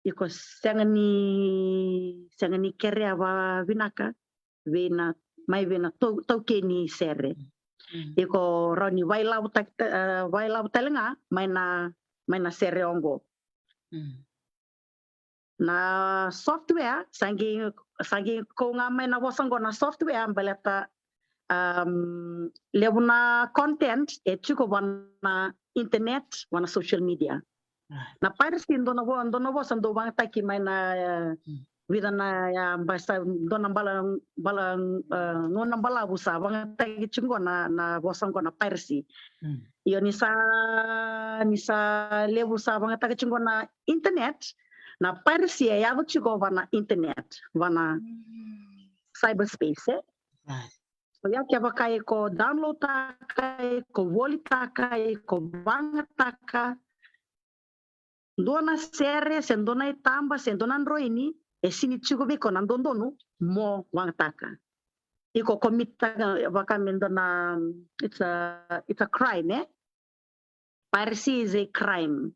iko sega ni, sega ni kerea vakavinaka vei na, mai vei na tau, taukei ni sere. Mm. Iko rawa ni vailavu ta-, e, vailavu tale ga mai na, mai na sere oqo. Mm. Na software, sa qai, sa qai kau ga mai na vosa qo na software, baleta, um, levu na content e tiko va na internet, va na social media. Right. Na piracy dua na vo-, dua na vosa dau vagataki mai na, e, mm, vica na, e, ba-, sa dua na bala, bala, e, gauna balavu sa vagataki tiko na, na vosa qo na piracy. Mm. Io, ni sa, ni sa levu sa vagataki tiko na internet, na piracy e yaco tiko va na internet, va na, mm, cyberspace, e? Right. So ya kevaka iko download taka, iko volitaka, iko vagataka dua na sere, se dua na itaba, se dua na droini, e sega ni tiko vei iko na dodonu mo vagataka. Iko commit taka, vaka me dua na, it's a, it's a crime, e? Piracy is a crime.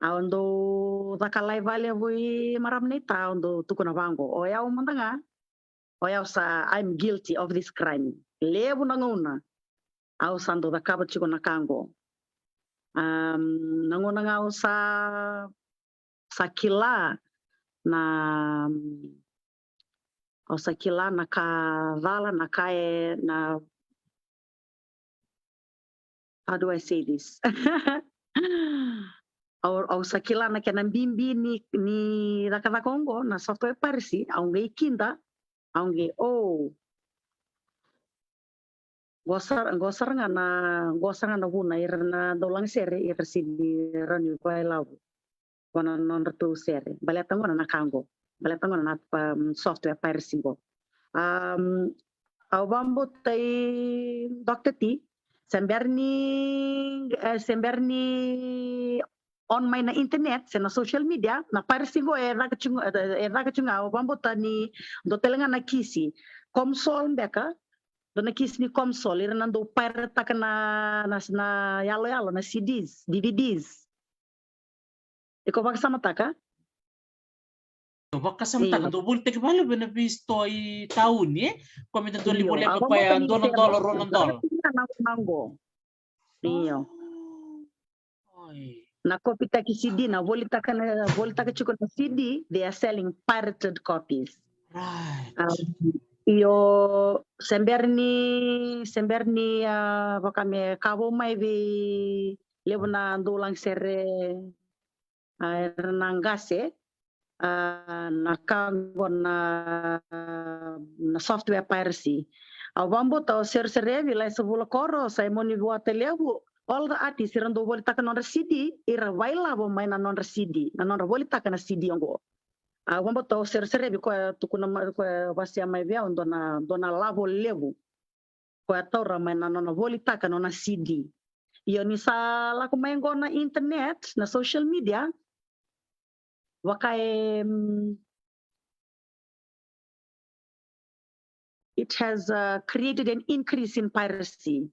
Au dau caka live vakalevu i marama na ita, au dau tukuna vaqo, o yau mada ga, o yau sa, I'm guilty of this crime. Levu na gauna au sa dau cakava tiko na ka qo. Um, na gauna ga au sa, sa kila na, au sa kila na ka cala, na ka e, na, how do I say this? Au, au sa kila na kena bibi ni, ni cakacaka oqo, na software piracy, au qai kida, au qai, oh. Qo sara, qo sara ga na, qo sara ga na vuna ira na dau lagasere, ira sega ni rawa ni vailavu va na nodratou sere. Baleta gona na ka qo. Baleta gona na, um, software piracy qo. Um, au vakabauta i Doctor T, se bera ni, e, se bera ni on mai na internet, se na social media, na piracy qo e caka tiko, e, e caka tiko ga, au vakabauta ni dua tale ga na kisi. Comsol beka, dua na kisi ni Comsol, ira na dau pirate taka na, na, na yaloyalo, na C Ds, D V Ds. Iko vakasamataka? Io, vakasamataka. Io. Dau volitaki vakalevu ena veisitoa i tauni, e? Koya me da dau lai volia, koya dua na dola, rua na dola. Io. Oi. Na kopitaki C D, na volitaka, na volitaka tiko na C D, they are selling pirated copies. Right. Um, io, se bera ni, se bera ni, a, vaka me ka vou mai vei levu na dau lagasere, a, era na qase, a, na ka qo na, na software piracy. Au vakabauta o Sereserevi, Laisa Vulakoro, Saimoni Vuatalevu, all the artists ira dau volitaka nodra C D, ira vailavo mai na nodra C D, na nodra volitaka na C D oqo. Au vakabauta o Sereserevi koya tukuna mai, koya wasea mai vei au dua na, dua na lavo levu koya taura mai na nona volitaka nona C D. Io, ni sa lako mai qo na internet, na social media, vaka e, mm, it has, uh, created an increase in piracy.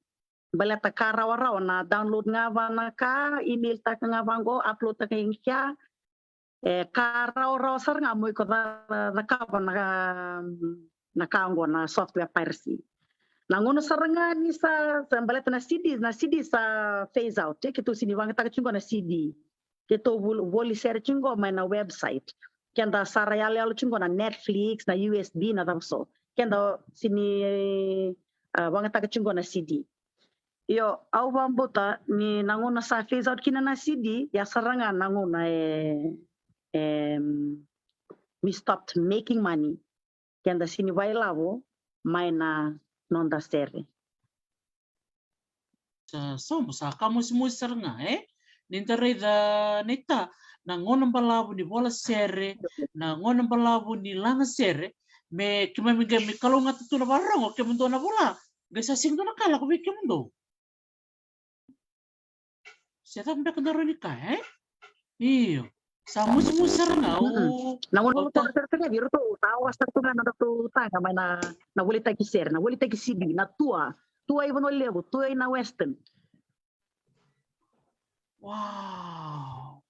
Baleta ka rawarawa na download ga va na ka, email taka ga va qo, upload taka i kea. E ka rawarawa sara ga mo iko ca-, cakava na, na ka qo na software piracy. Na gauna sara ga ni sa, sa baleta na C D, na C D sa phase out, e, keitou sini vagataka tiko qo na C D. Keitou vol-, voli sere tiko qo mai na website. Keda sara yaloyalo tiko qo na Netflix, na U S B, na cava so. Keda sini, e, vagataka tiko qo na C D. Io, au vakabauta ni na gauna sa phase out kina na C D, ya sara ga na gauna e, em, we stopped making money. Keda sini vailavo mai na noda sere. Sa sobu, sa ka mosimosi sara ga, e? Ni da raica, Neita, na gauna balavu ni vola sere, na gauna balavu ni laga sere, me keimami qai me kalougata tu na vakarorogo, kemudou na vola, qai sa sega dua na ka lako vei kemudou. Se cava beka da rawa ni kaya, e? Io. Sa mosimosi sara ga. Mm-mm. Na gauna au ta- sere, sere, iratou sa wasea tu ga na nodratou taga mai na, na volitaki sere, na volitaki C D, na tour, tour i Vanua Levu, tour i na Western. Wow.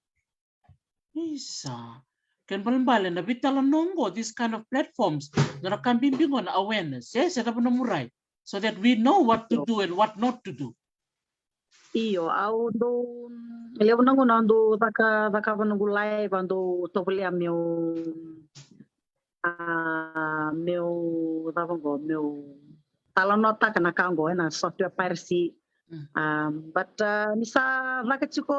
Isa. Kena ibalebale na veitalanoa qo, this kind of platforms, na ka bibi qo na awareness, e, se cava na murai, so that we know what to do and what not to do. Io, au dau, levu na gauna au dau caka, cakava noqu live, au dau tovolea meu, a, meu, cava qo, meu talanoataka na ka qo, e, na software piracy. Mm. Um, but, uh, ni sa caka tiko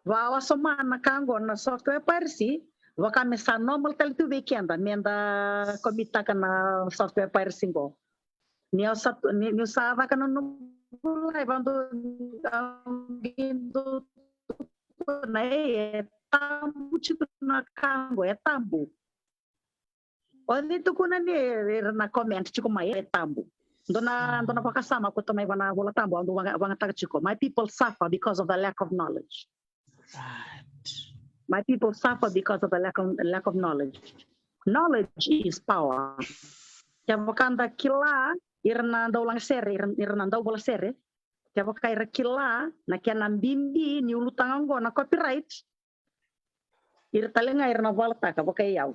vakawasoma na ka qo na software piracy, vaka me sa normal tale tu vei keda, me da commit-taka na software piracy qo. Ni au sa, ni, ni sa caka na noqu live, au dau, au dau tukuna, e, e tabu tiko na ka qo, e tabu. O ni tukuna ni, e, ira na comment tiko mai, e tabu. Dua na, dua na vakasama koto mai va na Vola Tabu, au dau vaga-, vagataka tiko. My people suffer because of the lack of knowledge. Right. My people suffer because of the lack of, lack of knowledge. Knowledge is power. Kevaka da kila, ira na dau laga sere, ira, ira na dau vola sere. Kevaka ira kila na kena bibi ni ulutaga qo na copyright, ira tale ga ira na valataka, vaka i au.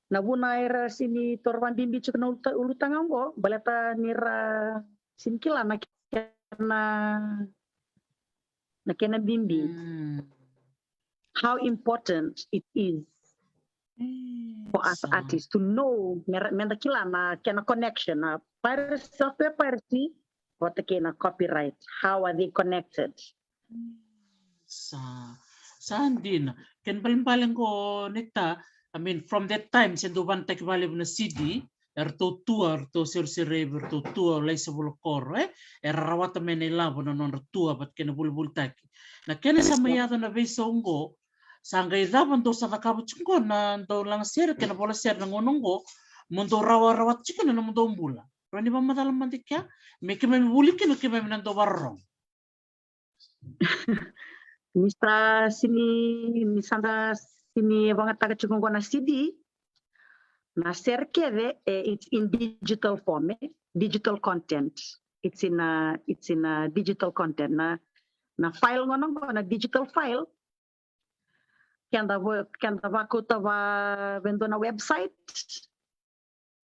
Na vuna era sini toro vabibi tiko na uluta-, ulutaga qo, baleta ni ra sini kila na kena, na kena bibi. Mm. How important it is for us artists to know, me ra-, me da kila na kena connection, na piracy, software piracy, vata kei na copyright. How are they connected? Sa, sa dina. Kena ibalebale qo, Neita, I mean, from that time, se dau vanataki vakalevu na C D, eratou tour, eratou sereserei, eratou tour, lai se vola koro, e? Era rawata mai na ilavo na nodra tour vata kei na volivolitaki. Na kena sa mai yaco na veisau qo, sa qai cava dou sa cakava tiko qo na dau laga sere kei na vola sere na gauna qo, mo dou rawa, rawata tiko na nomudou bula. Rawa ni vakamacala mada i kea, me keimami vuli kina, keimami na dau vakarorogo. Ni sa sini, ni sa da sini vagataka tiko qo na C D, na sere kece, e, it's in digital form, e, digital content. It's in a, it's in a digital content. Na, na file qo na qo, na digital file. Keda vo-, keda vakauta va-, vei dua na website.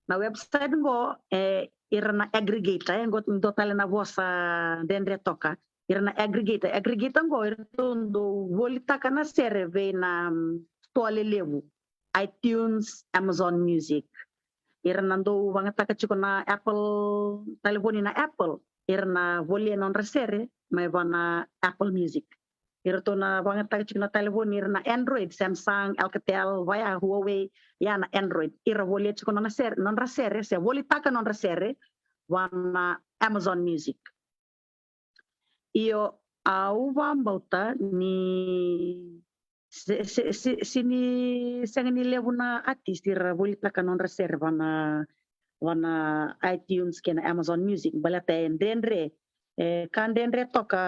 Na website qo, e, ira na aggregator, e, qo dua tale na vosa dredre toka. Ira na aggregator, aggregator qo, iratou dau volitaka na sere vei na, mm, sitoa lelevu, iTunes, Amazon Music. Ira na dau vagataka tiko na Apple, talevoni na Apple, ira na volia nodra sere mai va na Apple Music. Iratou na vagataka tiko na talevoni, ira na Android, Samsung, Alcatel, va ya, Huawei, ya na Android. Ira volia tiko nona sere, nodra sere, se volitaka nodra sere va na Amazon Music. Io, au vakabauta ni se, se, se, se ni sega ni levu na artist ira volitaka nodra sere va na, va na iTunes kei na Amazon Music, baleta e dredre E ka dredre toka,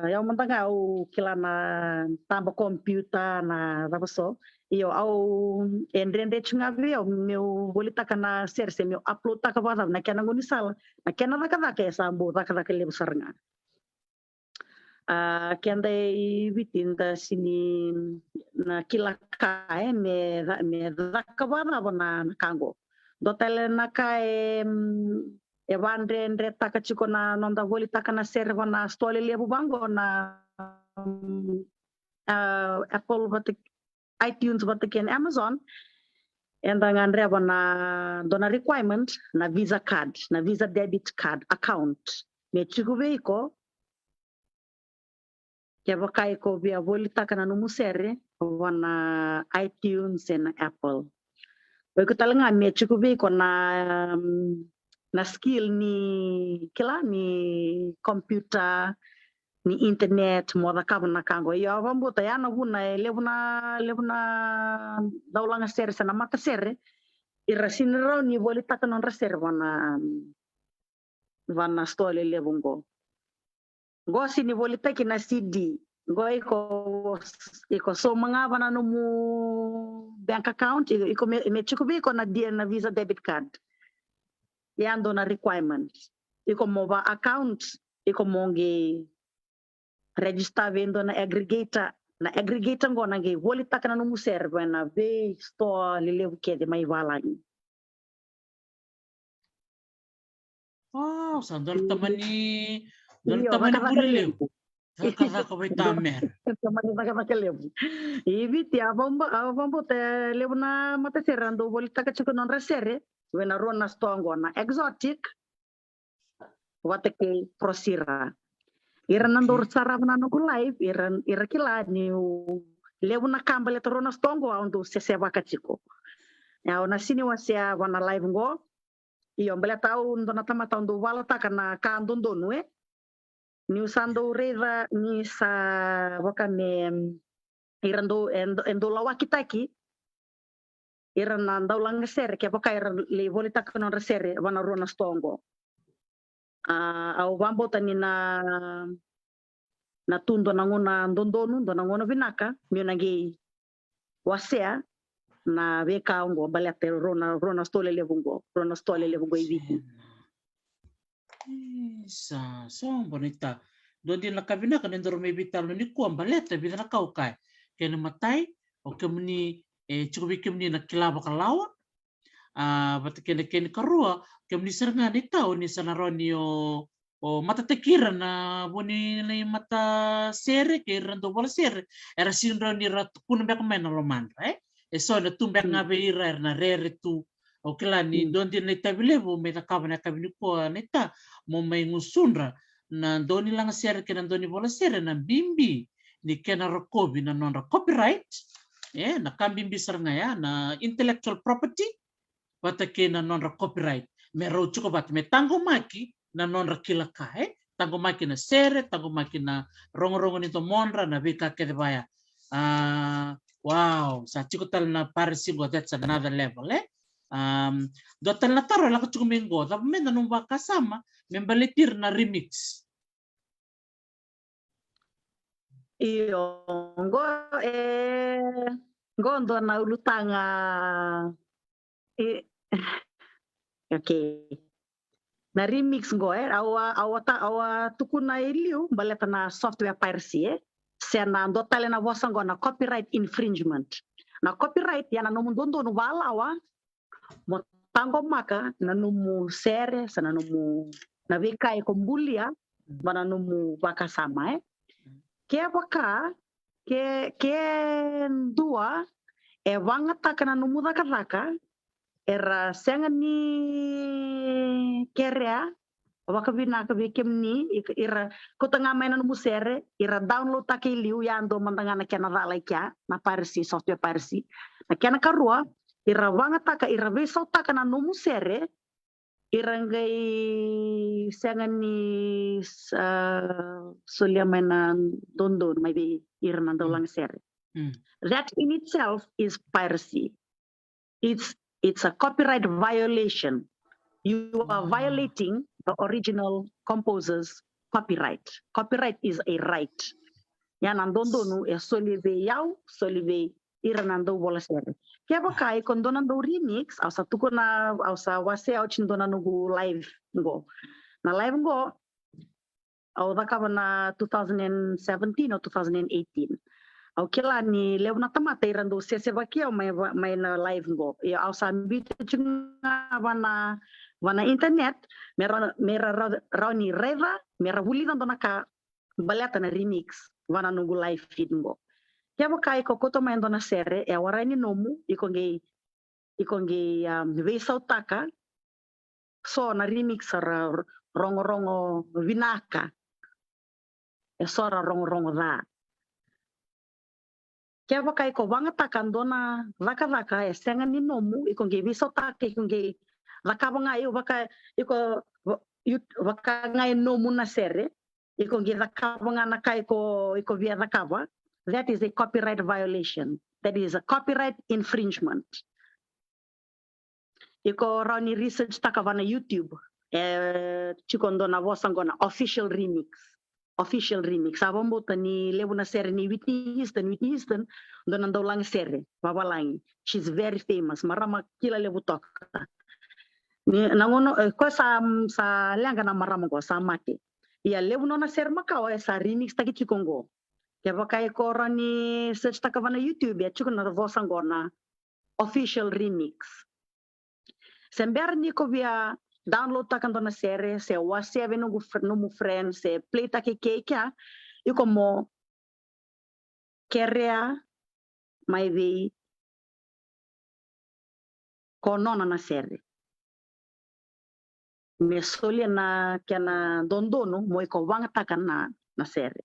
au mada ga au kila na taba computer na cava so. Io, au e dredre tu ga vei au meu volitaka na sere se meu upload taka vakacava na kena gaunisala, na kena cakacaka e sa bau cakacaka levu sara ga. A keda i Viti da sini na kila ka e me ca- me caka vakacava na na ka qo. Dua tale na ka e e vadredretaka tiko na noda volitaka na sere va na sitoa lelevu vaqo na a Apple vata iTunes vata kei na Amazon. Eda gadreva na dua na requirement na Visa card, na Visa debit card account me tiko vei iko. Kevaka iko via volitaka na nomu sere va na iTunes e na Apple, o iko tale ga me tiko vei iko na na skill ni kila ni computer, ni internet mo cakava na ka qo. Io, au vabauta ya na vuna e levu na levu na daulaga sere se na mata sere ira sini rau ni volitaka nodra sere va na va na sitoa lelevu qo. Qo sini volitaki na C D. Qo iko iko soma ga va na nomu bank account, iko me, me tiko vei iko na dia na Visa debit card. Ya dua na requirement. Iko mo va account, iko mo qi register vei dua na aggregator. Na aggregator qo na qi volitaka na nomu sere va na vei sitoa lelevu kece mai valagi. Wow, sa dua na tamani dua na tamani vuli levu. Cakacaka vaitamera. Tamani cakacaka levu. I Viti a vabauta levu na matasere a dau volitaka tiko nodra sere vei na rua na sitoa qo na Exotic vata kei Prosira. Ira na dau sarava na noqu live ira ira kila niu levu na ka baleta rua na sitoa qo au dau sesevaka tiko. Au na sini wasea va na live qo. Io, baleta au dua na tamata au dau valataka na ka dodonu e. Niu sa dau raica ni sa vaka me ira dau e dau lawakitaki ira na daulaga sere kevaka era lei volitaka nodra sere va na rua na sitoa qo. A au vabauta ni na na tu dua na gauna dodonu, dua na gauna vinaka meu na qei wasea na veika oqo baleta e rua na rua na sitoa lelevu oqo, rua na sitoa lelevu oqo i Viti. Sa so bau naita. Dua dina na ka vinaka ni daru mai veitalanoa nikua baleta vica na ka au kaya. Kena imatai, o kemuni e tiko vei kemuni na kila vakalawa. A vata kei na kena ikarua, kemuni sara ga naita o ni sa na rawa ni o o matataki ira na vuni na imatasere kei ira na dau vola sere era sini rawa ni ra tukuna beka mai na lomadra e. E so na tu beka ga vei ira era na rere tu. Au kila ni dua dina na itavi levu mai cakava na yakavi nikua naita mo mai gusudra na dau ni laga sere kei na dau ni vola sere na bibi ni kena rokovi na nodra copyright. E na ka bibi sara ga ya na intellectual property vata kei na nodra copyright me rau tiko vata me taqomaki na nodra kila ka e taqomaki na sere, taqomaki na rogorogo ni domodra, na veika kece vaya. A wow, sa tiko tale na piracy qo, that's another level e. Um, dua tale na taro e lako tiko mai qo, cava meda nomu vakasama me baleti ira na remix? Io, qo e qo dua na ulutaga e okay. Na remix qo e au a au a ta au a tukuna i liu baleta na software piracy e se na dua tale na vosa qo na copyright infringement. Na copyright ya na nomu dodonu valawa mo taqomaka na nomu sere se na nomu na veika iko bulia va na nomu vakasama e. Kevaka ke ke dua e vagataka na nomu cakacaka era sega ni kerea vakavinaka vei kemuni ira kauta ga mai na nomu sere ira download taka i liu ya dua mada ga na kena cala i kea na piracy, software piracy. Na kena karua ira vagataka ira veisautaka na nomu sere ira qai sega ni solia mai na dodonu mai vei ira na daulaga sere. That in itself is piracy. It's it's a copyright violation. You are violating the original composer's copyright. Copyright is a right. Ia na dodonu e soli vei au, soli vei ira na dau vola sere. Kevaka iko dua na dau remix, au sa tukuna, au sa wasea oti dua na noqu live qo. Na live qo au cakava na two thousand and seventeen or two thousand and eighteen. Au kila ni levu na tamata ira dau sesevaki au mai, mai na live qo. Ia au sa biuta tiko ga vana, vana internet, mera, mera rawa, rawa ni raica, mera vulica dua na ka baleta na remix vana noqu live feed qo. Kevaka iko kauta mai dua na sere e warai ni nomu, iko qai, iko qai, um, veisautaka, so na remix ra rogorogo vinaka, e so ra rogorogo ca. Kevaka iko vagataka dua na cakacaka e sega ni nomu, iko qai veisautaka, iko qai cakava ga, io, vaka iko va-, io, vaka ga e nomu na sere, iko qai cakava ga na ka iko, iko via cakava, that is a copyright violation. That is a copyright infringement. Iko rawa ni research taka vana YouTube. E tiko dua na vosa qo na official remix. Official remix. Au vakabauta ni levu na sere ni Whitney Houston, Whitney Houston, dua na dau lagasere vavalagi. She's very famous. Marama kila levu toka. Ni na gauna, e, ko sa, sa leqa na marama qo, sa mate. Ia levu nona sere makawa e sa remix taki tiko qo. Kevaka iko rawa ni search taka vana YouTube, e tiko na vosa qo na official remix. Se bera ni ko via download taka dua na sere, se wasea vei noqu fr-, nomu friend, se play taka i ke i kea, iko mo kerea mai vei ko nona na sere. Me solia na kena dodonu mo iko vagataka na, na sere.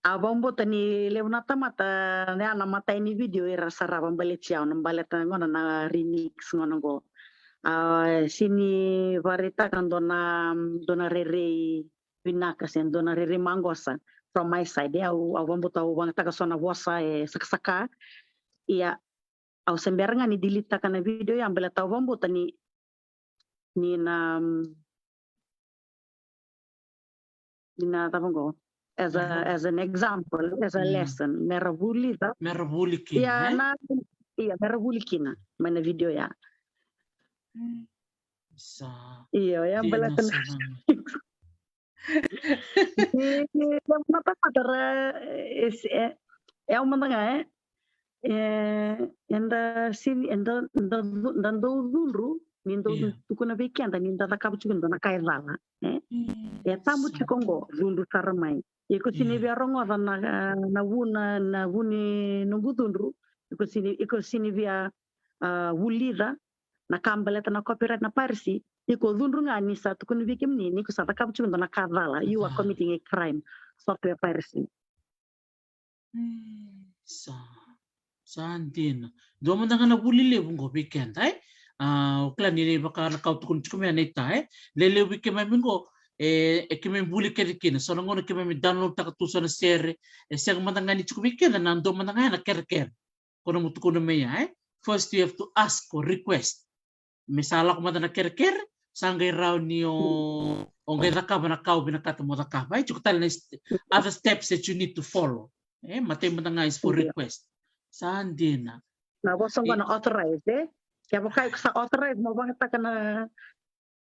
Au vakabauta ni levu na tamata, ya na imatai ni video era sarava baleti au, na baleta gona na remix gona qo. A, sini vakaraitaka dua na, dua na rairai vinaka se dua na rairai maqosa from my side. Au, au vakabauta au vagataka so na vosa e sakasaka. Ia, au se bera ga ni delete taka na video ya, baleta au vakabauta ni, ni na, ni na cava qo, as a, as an example, as a lesson, mera vulica. Mera vuli kina, ia, e? Na, ia, mera vuli kina mai na video ya. Mm. Sa. Io, ia, dina baleta na sara ga. Ni, ni, ni, na tamata ra, e, e, e, au mada ga, e, e, eda sini, eda, da, da dau cudru, ni dau tukuna vei keda ni da cakava tiko dua na ka e cala, e. E tabu tiko qo, cudru sara mai. Iko sini via rogoca na, na vu na, na vu ni noqu cudru, iko sini, iko sini via, a, vulica na ka baleta na copyright, na piracy, iko cudru ga ni sa tukuni vei kemuni ni ko sa cakava tiko dua na ka cala, you are committing a crime, software piracy. E, sa, sa dina. Dua mada ga na vuli levu qo vei keda, e? A, o kila ni vaka na ka au tukuna tiko mai na ita, e? Lelevu vei keimami qo, e, e keimami vuli kece kina. So na gauna keimami download taka tu so na sere, e sega mada ga ni tiko vei keda na dua mada ga na kerekere. Ko na mo tukuna mai ya, e? First you have to ask or request. Me sa lako mada na kerekere, sa qai rawa ni o, o qai cakava na ka o vinakata mo cakava. E tiko tale na st-, other steps that you need to follow. E, matai mada ga is for request. Sa dina. Na vosa qo na authorize, e? Kevaka iko sa authorize mo vagataka na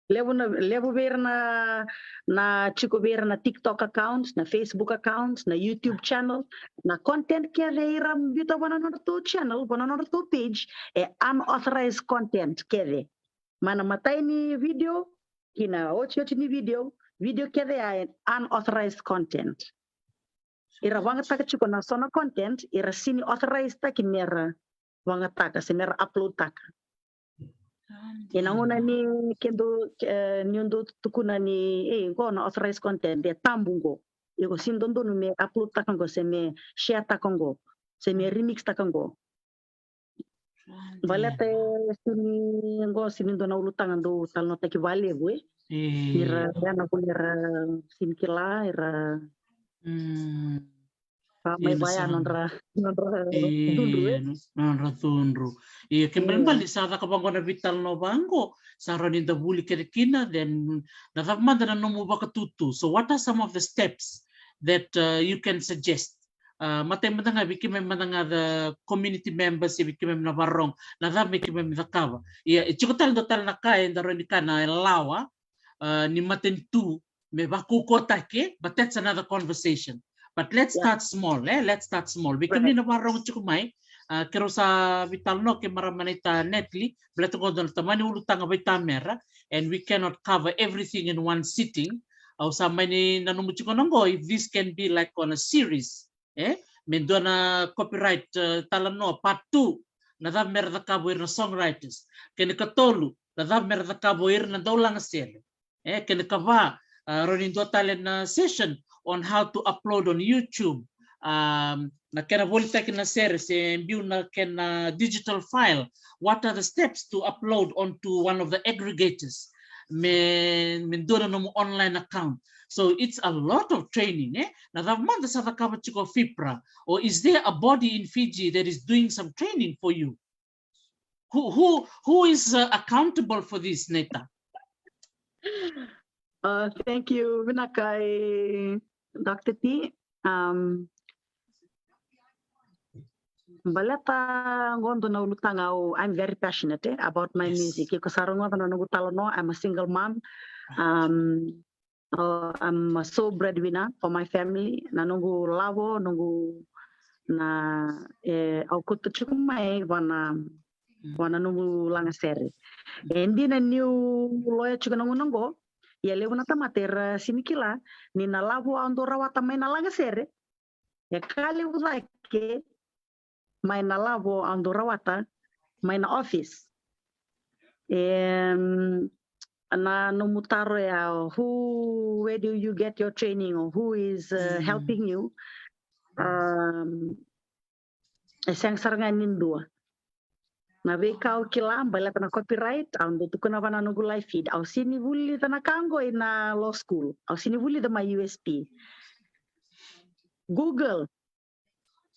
levu na, levu vei ira na, na tiko vei ira na TikTok account, na Facebook account, na YouTube channel, na content kece ira biuta vua na nodratou channel, vua na nodratou page, e unauthorized content kece. Mai na matai ni video ki na otioti ni video, video kece ya e unauthorized content. Ira vagataka tiko na so na content ira sini authorize taki mera vagataka se mera upload taka. Ena gauna ni keda, e, ni dau tukuna ni, e, qo na authorized content, e tabu qo. Iko sini dodonu me upload taka qo se me share taka qo se me remix taka qo. Baleta e sini qo sini dua na ulutaga dau talanoataki vakalevu, e. Ira, ira na vuli era sini kila, ira. Sa mai vaya nodra, nodra cudru, e? Nodra cudru. Ia, ke balebale sa caka vaqo na veitalanoa vaqo, sa rawa ni da vuli kece kina, then na cava mada na nomu vakatutu. So what are some of the steps that, uh, you can suggest? Uh, matai mada ga vei keimami mada ga the community members, e vei keimami na vakarorogo, na cava me keimami cakava. Ia, e tiko tale dua tale na ka eda rawa ni kaya na lawa, uh, ni matanitu me vakaukauwataki, but that's another conversation. But let's start small, eh? Let's start small. Vei kemuni na vakarorogo tiko mai, uh, keirau sa veitalanoa kei marama naita Natalie, baleta qo dua na tamani ulutaga vakatamera, and we cannot cover everything in one sitting. Au sa mai ni nanuma tiko na qo, if this can be like on a series, eh? Me dua na copyright, uh, talanoa part two, na cava mera cakava o ira na songwriters. Kena ikatolu, na cava mera cakava o ira na daulagasere. Eh, kena ikava, uh, rawa ni dua tale na session on how to upload on YouTube. Um, na kena volitaki na sere se biu na kena digital file. What are the steps to upload onto one of the aggregators? Me, me dua na nomu online account. So it's a lot of training, eh? Na cava mada sa cakava tiko o FIPRA? Or is there a body in Fiji that is doing some training for you? Who, who, who is, uh, accountable for this, Neta? Uh, thank you, vinaka, eh, Doctor T. Um, baleta qo dua na ulutaga, au, I'm very passionate, eh, about my music. Iko sa rogoca na noqu talanoa, I'm a single mom. Um, uh, I'm a sole breadwinner for my family. Na noqu lavo, noqu na, eh, au kauta tiko mai vua na, vua na noqu lagasere. E dina niu loya tiko na gauna qo, ia levu na tamata era sini kila ni na lavo au dau rawata mai na lagasere e ka levu cake mai na lavo au dau rawata mai na office. Em, na nomu taro ya, who, where do you get your training, or who is, uh, helping you? Um, e sega sara ga ni dua. Na veika au kila, baleta na copyright, au dau tukuna vua na noqu live feed. Au sini vulica na ka qo ina law school. Au sini vulica mai U S P. Google,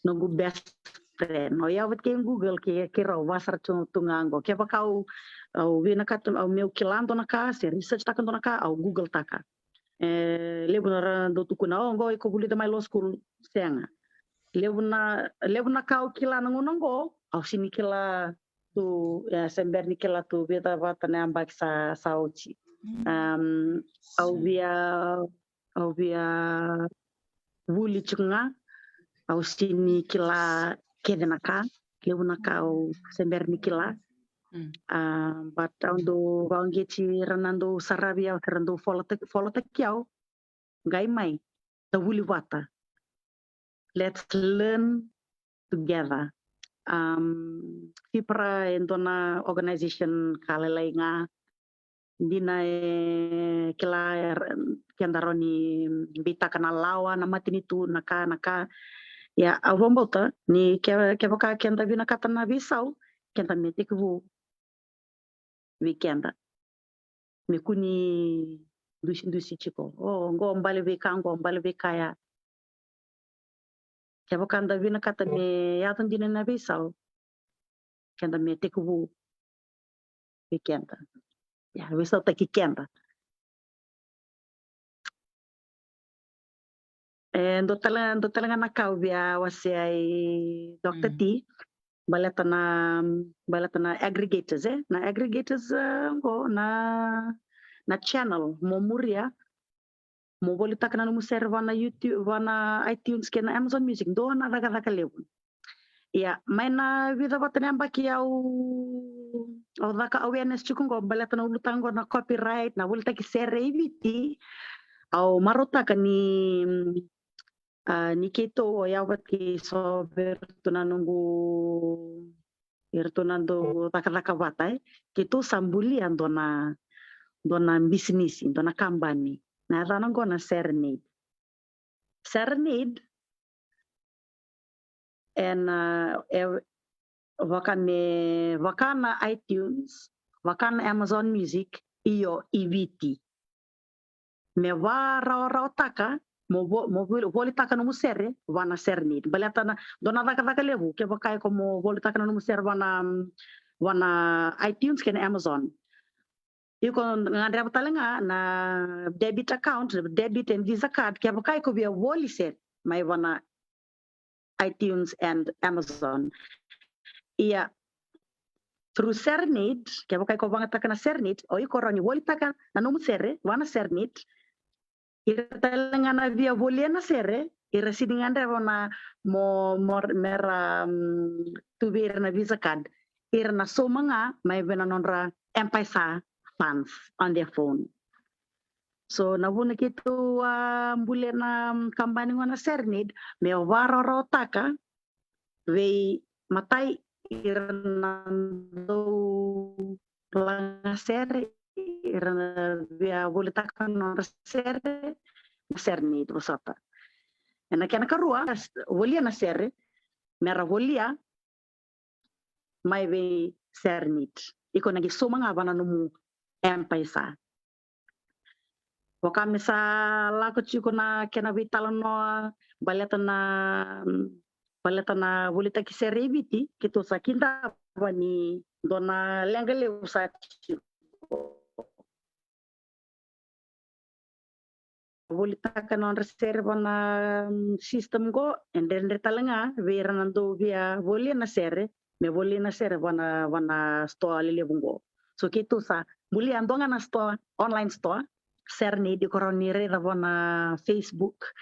noqu best friend. O yau vata kei Google, kei, kei rau, vua sara tu, tu ga qo. Kevaka au, au vinakata, au meu kila dua na ka, se research taka dua na ka, au Google taka. E, levu na ra dau tukuna, o, qo iko vulica mai law school, sega. Levu na, levu na ka au kila na gauna qo, au sini kila tu, e, se bera ni kila tu, vica vata na yabaki sa, sa oti. Um, au via, au via vuli tiko ga, au sini kila kece na ka, levu na ka au se bera ni kila. Mm. Ah, but au dau vaqeti ira na dau saravi au, se ra dau follow taki, follow taki au. Qai mai, da vuli vata. Let's learn together. Um, FIPRA e dua na organization ka lailai ga. Dina e kila, e, keda rawa ni beitaka na lawa, na matanitu, na ka, na ka. Ia, au vakabauta ni ke, kevaka keda vinakata na veisau, keda me tekivu vei keda. Me kua ni dusidusi tiko. O, qo bale vei ka, qo bale vei ka ya. Kevaka da vinakata me yaco dina na veisau, keda me tekivu vei keda. Ia, veisautaki keda. E, dua tale, dua tale ga na ka au via wasea i Doctor T, baleta na, baleta na aggregators, e? Na aggregators, e, qo na, na channel mo muria, mo volitaka na nomu sere vua na YouTube, vua na iTunes kei na Amazon Music, dua na cakacaka levu. Ia, mai na vica vata na yabaki au, au caka awareness tiko qo, baleta na ulutaga qo na copyright, na volitaki sere i Viti. Au marautaka ni, ah, ni keitou, o yau vata kei so vei iratou na noqu, iratou na dau cakacaka vata, e. Keitou sa bulia dua na, dua na bisinisi, dua na kabani. Na yacana qo na Serenade. Serenade, ena, e, vaka me, vaka na iTunes, vaka na Amazon Music, io, i Viti. Me vakarawarawataka mo, vo, mo voli, volitaka nomu sere vana Serenade. Baleta na dua na cakacaka levu, kevaka iko mo volitaka na nomu sere vana, vana iTunes kei na Amazon. Iko gadreva tale ga na debit account, debit and Visa card, kevaka iko via voli sere mai vana iTunes and Amazon. Ia, through Serenade, kevaka iko vagataka na Serenade, o iko rawa ni volitaka na nomu sere vana Serenade. Ira tale ga na via volia na sere, ira sini gadreva na mo, mo, mera, mm, tu vei ira na Visa card. Ira na sauma ga mai vei na nodra M-PAiSA funds on their phone. So na vuna keitou a bulia na, mm, kabani qo na Serenade, me vakarawarawataka vei matai ira na dau laga sere, ira na via volitaka nodra sere, na Serenade vosota. Ena kena karua, volia na sere, mera volia mai vei Serenade. Iko na qai sauma ga vana nomu M-PAiSA. Vaka me sa lako tiko na kena veitalanoa baleta na, baleta na volitaki sere i Viti, keitou sa kidava ni dua na leqa levu sa tiko volitaka na nodra sere vana, mm, system qo, e dredre tale ga vei ira na dau via volia na sere, me volia na sere vana, vana store lelevu qo. So keitou sa bulia dua ga na store, online store, Serenade, iko rawa ni raica vana Facebook.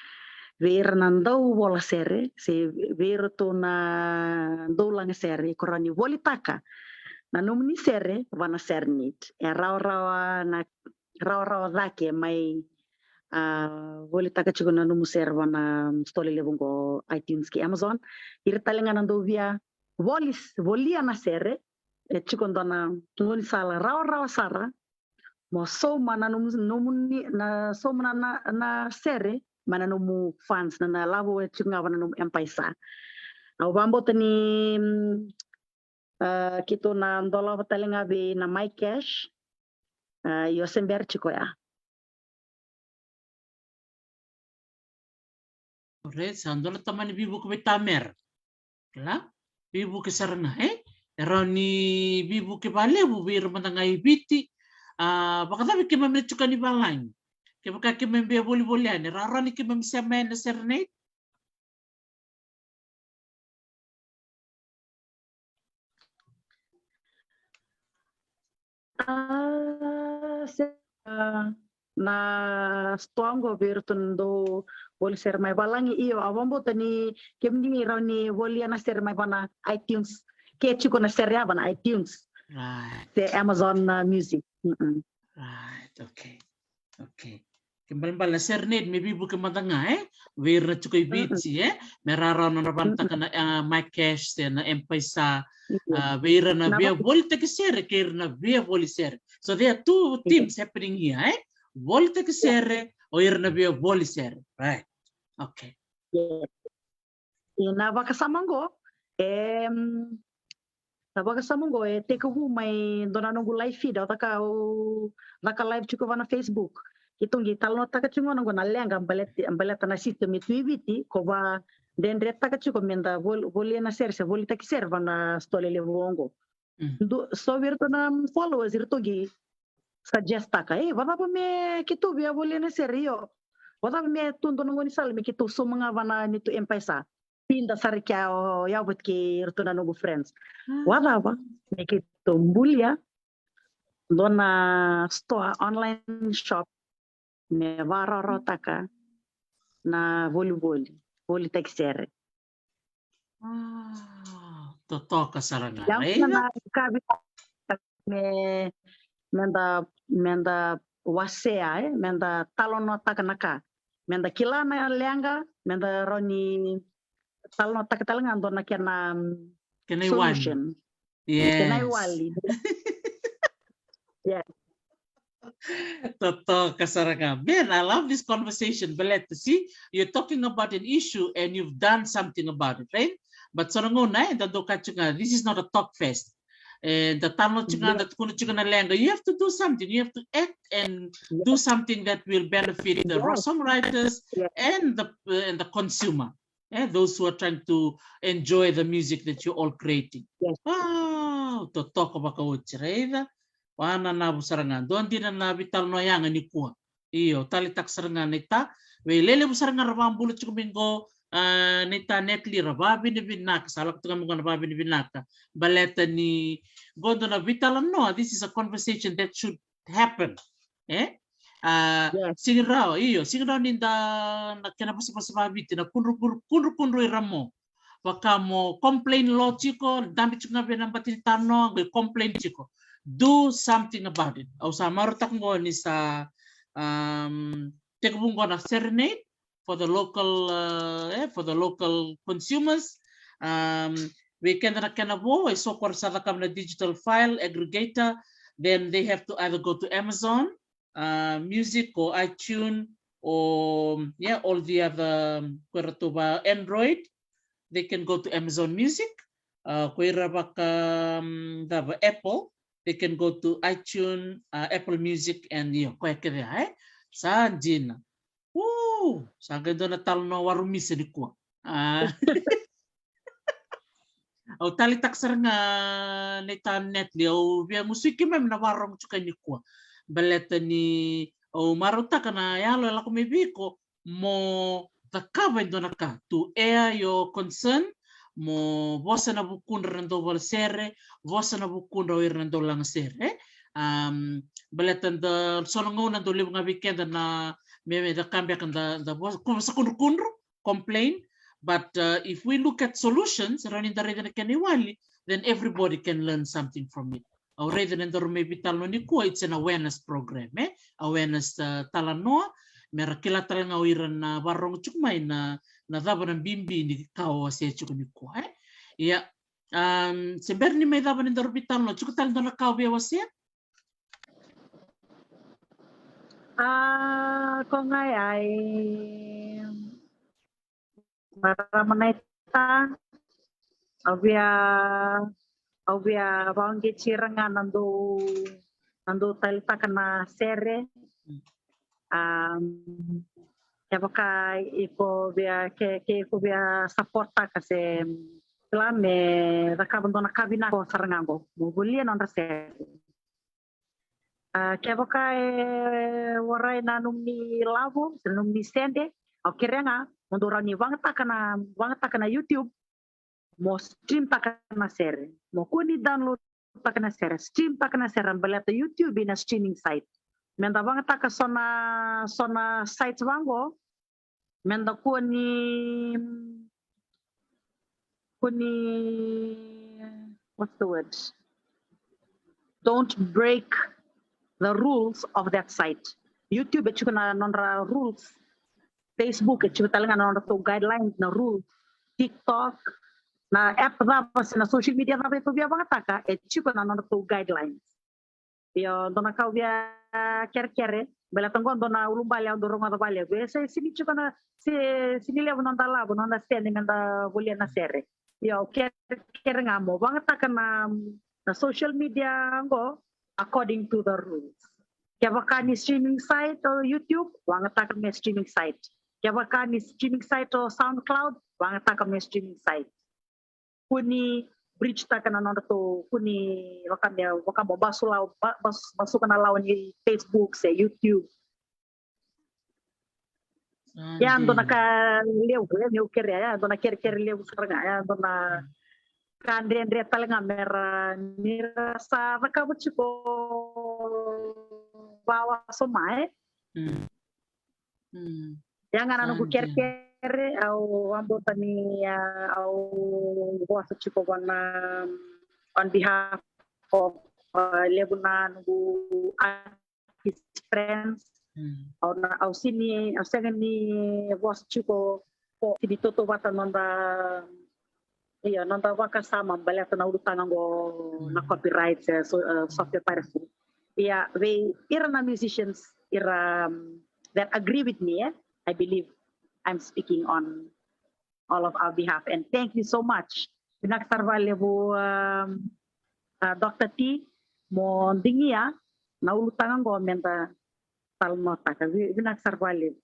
Vei ira na dau vola sere, se vei iratou na dau laga sere, iko rawa ni volitaka na nomuni sere vana Serenade. E rawarawa na rawarawa cake mai, a, volitaka tiko na nomu sere vana store lelevu qo iTunes kei Amazon. Ira tale ga na dau via voli, volia na sere, e tiko dua na gaunisala rawarawa sara mo sauma na nomu, nomuni, na sauma na, na, na sere mai na nomu funds, na, na lavo e tiko ga vana nomu M-PAiSA. Au vakabauta ni, mm, a, keitou na dolava tale ga vei na MyCash. A, io, se bera tiko ya. Alright, sa dola tamani veivuke vei tamera. Kila? Veivuke sara ga, e? E rawa ni veivuke valevu vei ira mada ga i Viti. A, vakacava keimami na tiko ni valagi? Kevaka keimami via volivoli yani, e rawa ni keimami sema yani na Serenade? A, se, a, na store qo vei iratou na dau voli sere mai valagi, io, au vakabauta ni kemuni ni rawa ni volia na sere mai vana iTunes. Ke tiko na sere ya vana iTunes. Right. Se Amazon, a, Music. Mm-mm. Right, okay. Okay. Ke balebale na Serenade me veivuke mada ga, e? Vei ira na tiko i Viti, e? Me rawarawa na nodra vanataka na, a, MyCash se na M-PAiSA, a, vei ira na via volitaki sere kei ira na via voli sere. So there are two teams happening here, e? Volitaki sere o ira na via voli sere. Right. Okay. Ia na vakasama qo, e, mm, na vakasama qo e tekivu mai dua na noqu live feed, au caka, au caka live tiko vana Facebook. Keitou qai talanoataka tiko gona qo na leqa baleta, baleta na system e tu i Viti, ko vakadredretaka tiko meda vol-, volia na sere se volitaki sere vana store lelevu qo. Mm. Dua, so vei iratou na followers iratou qai suggest-taka, e, vakacava me keitou via volia na sere, io. Vakacava me tu dua na gaunisala me keitou sauma ga vana neitou M-PAiSA. Pida sara kea o yau vata kei iratou na noqu friends. A. Vakacava me keitou bulia dua na store, online shop, me vakarawarawataka na volivoli, volitaki sere. Ah, totoka sara ga. Ia, e? Na ka vei me, meda, meda wasea, e, meda talanoataka na ka. Meda kila na leqa, meda rawa ni talanoataka tale ga dua na kena, mm, kena iwali. Solution. Yes. Kena iwali. Yeah. Totoka sara ga. Man, I love this conversation. Baleta, see, you're talking about an issue and you've done something about it, right? But so na gauna, e, da dau kaya tiko ga, this is not a talk fest. E da talanoa tiko ga, da tukuna tiko na leqa. You have to do something. You have to act and do something that will benefit the songwriters and the and the consumer. Eh, those who are trying to enjoy the music that you're all creating. Wow, totoka vakaoti, raica. Wa na navu sara ga. Dua dina na vitalanoa yaga nikua. Io, taleitaka sara ga na ita. Vei lelevu sara ga ra vabula tiko mai qo, ah, na ita Natalie, ra vavinavinaka, sa lako tiko mai qo na vavinavinaka. Baleta ni qo dua na vitalanoa, this is a conversation that should happen. Eh? Ah, sigi rawa, io, sigi rawa ni da na kena vosavosa vaviti, na kudru kudru kudru kudru ira mo. Vaka mo complain lo tiko, dabe tiko ga vei na bati ni tanoa, qo complain tiko. Do something about it. Au sa marautaka qo ni sa, um, tekivu qo na serenade for the local, uh, eh, for the local consumers. Um, vei keda na kena vo, e so ko ra sa cakava na digital file aggregator, then they have to either go to Amazon, uh, Music or iTunes or, yeah, all the other, um, ko ira tu va Android, they can go to Amazon Music. Uh, ko ira vaka, um, cava, Apple, they can go to iTunes, uh, Apple Music and io, koya kece, eh? Sa dina. Uu, sa qai dua na talanoa warumisa nikua. Ah. Au taleitaka sara ga na ita Natalie, au via gusuki mai na varogo tiko nikua. Baleta ni au marautaka na yalo e lako mai vei iko mo cakava e dua na ka to air your concern, mo vosa na vukudra na dau vola sere, vosa na vukudra o ira na dau laga sere. Um, baleta da so na gauna dau levu ga vei keda na me, me da ka beka da, da vosa, ko sa kudrukudru, complain. But, uh, if we look at solutions, rawa ni da raica na kena iwali, then everybody can learn something from it. Au raica na daru mai vitalanoa nikua, it's an awareness program, eh? Awareness, uh, talanoa, me ra kila tale ga o ira na varogo tiko mai na, na cava na bibi ni ka o wasea tiko nikua, eh? Ia, um, se bera ni mai cava ni daru vitalanoa, tiko tale dua na ka o via wasea? Ah, ko qai ai. Marama na ita, au via, au via vaqeti ira ga na dau, na dau taleitaka na sere. Um, kevaka iko via, ke, ke iko via supportaka se, kila, me cakava dua na ka vinaka, o sara ga qo mo volia nodra sere. Ah, kevaka e warai na nomuni lavo se na nomuni sede, au kerea ga mo dou rawa ni vagataka na, vagataka na YouTube, mo streamtaka na sere, mo kua ni downloadtaka na sere, streamtaka na sere, baleta YouTube ena streaming site. Meda vagataka so na, so na site vaqo, meda kua ni, kua ni, what's the word? Don't break the rules of that site. YouTube e tiko na nodra rules. Facebook e tiko tale ga na nodratou guidelines, na rules. TikTok, na app cava se na social media cava e tou via vagataka, e tiko na nodratou guidelines. Io, dua na ka au via kerekere, baleta qo dua na ulubale au dau rogoca vakalevu. E se sini tiko na, se sini levu noda lavo, noda sede meda volia na sere. Io, au kerekere ga mo vagataka na, na social media qo according to the rules. Kevaka ni streaming site o YouTube, vagataka me streaming site. Kevaka ni streaming site o SoundCloud, vagataka me streaming site. Kua ni breach taka na nodratou, kua ni vaka me, vaka mo basu lawa, ba-, bas-, basuka na lawa ni Facebook se YouTube. Ia, dua na ka levu, ia, meu kerea, ia, dua na kerekere levu sara ga, ia, dua na ka dredre tale ga mera, ni ra sa cakava tiko vawasoma, e. Ia ga na noqu kerekere, au vakabauta ni, ah, au vosa tiko vua na, on behalf of, ah, levu na noqu artist friends. Au na, au sini, au sega ni vosa tiko, ko sini tautauvata noda, ia, noda vakasama baleta na ulutaga qo na copyright, eh, so, eh, software piracy. Ia, vei ira na musicians ira, um, that agree with me, eh, I believe I'm speaking on all of our behalf. And thank you so much. Vinaka sara vakalevu, um, a, Doctor T, mo digia na ulutaga oqo me da talanoataka. Vi-, vinaka sara vakalevu.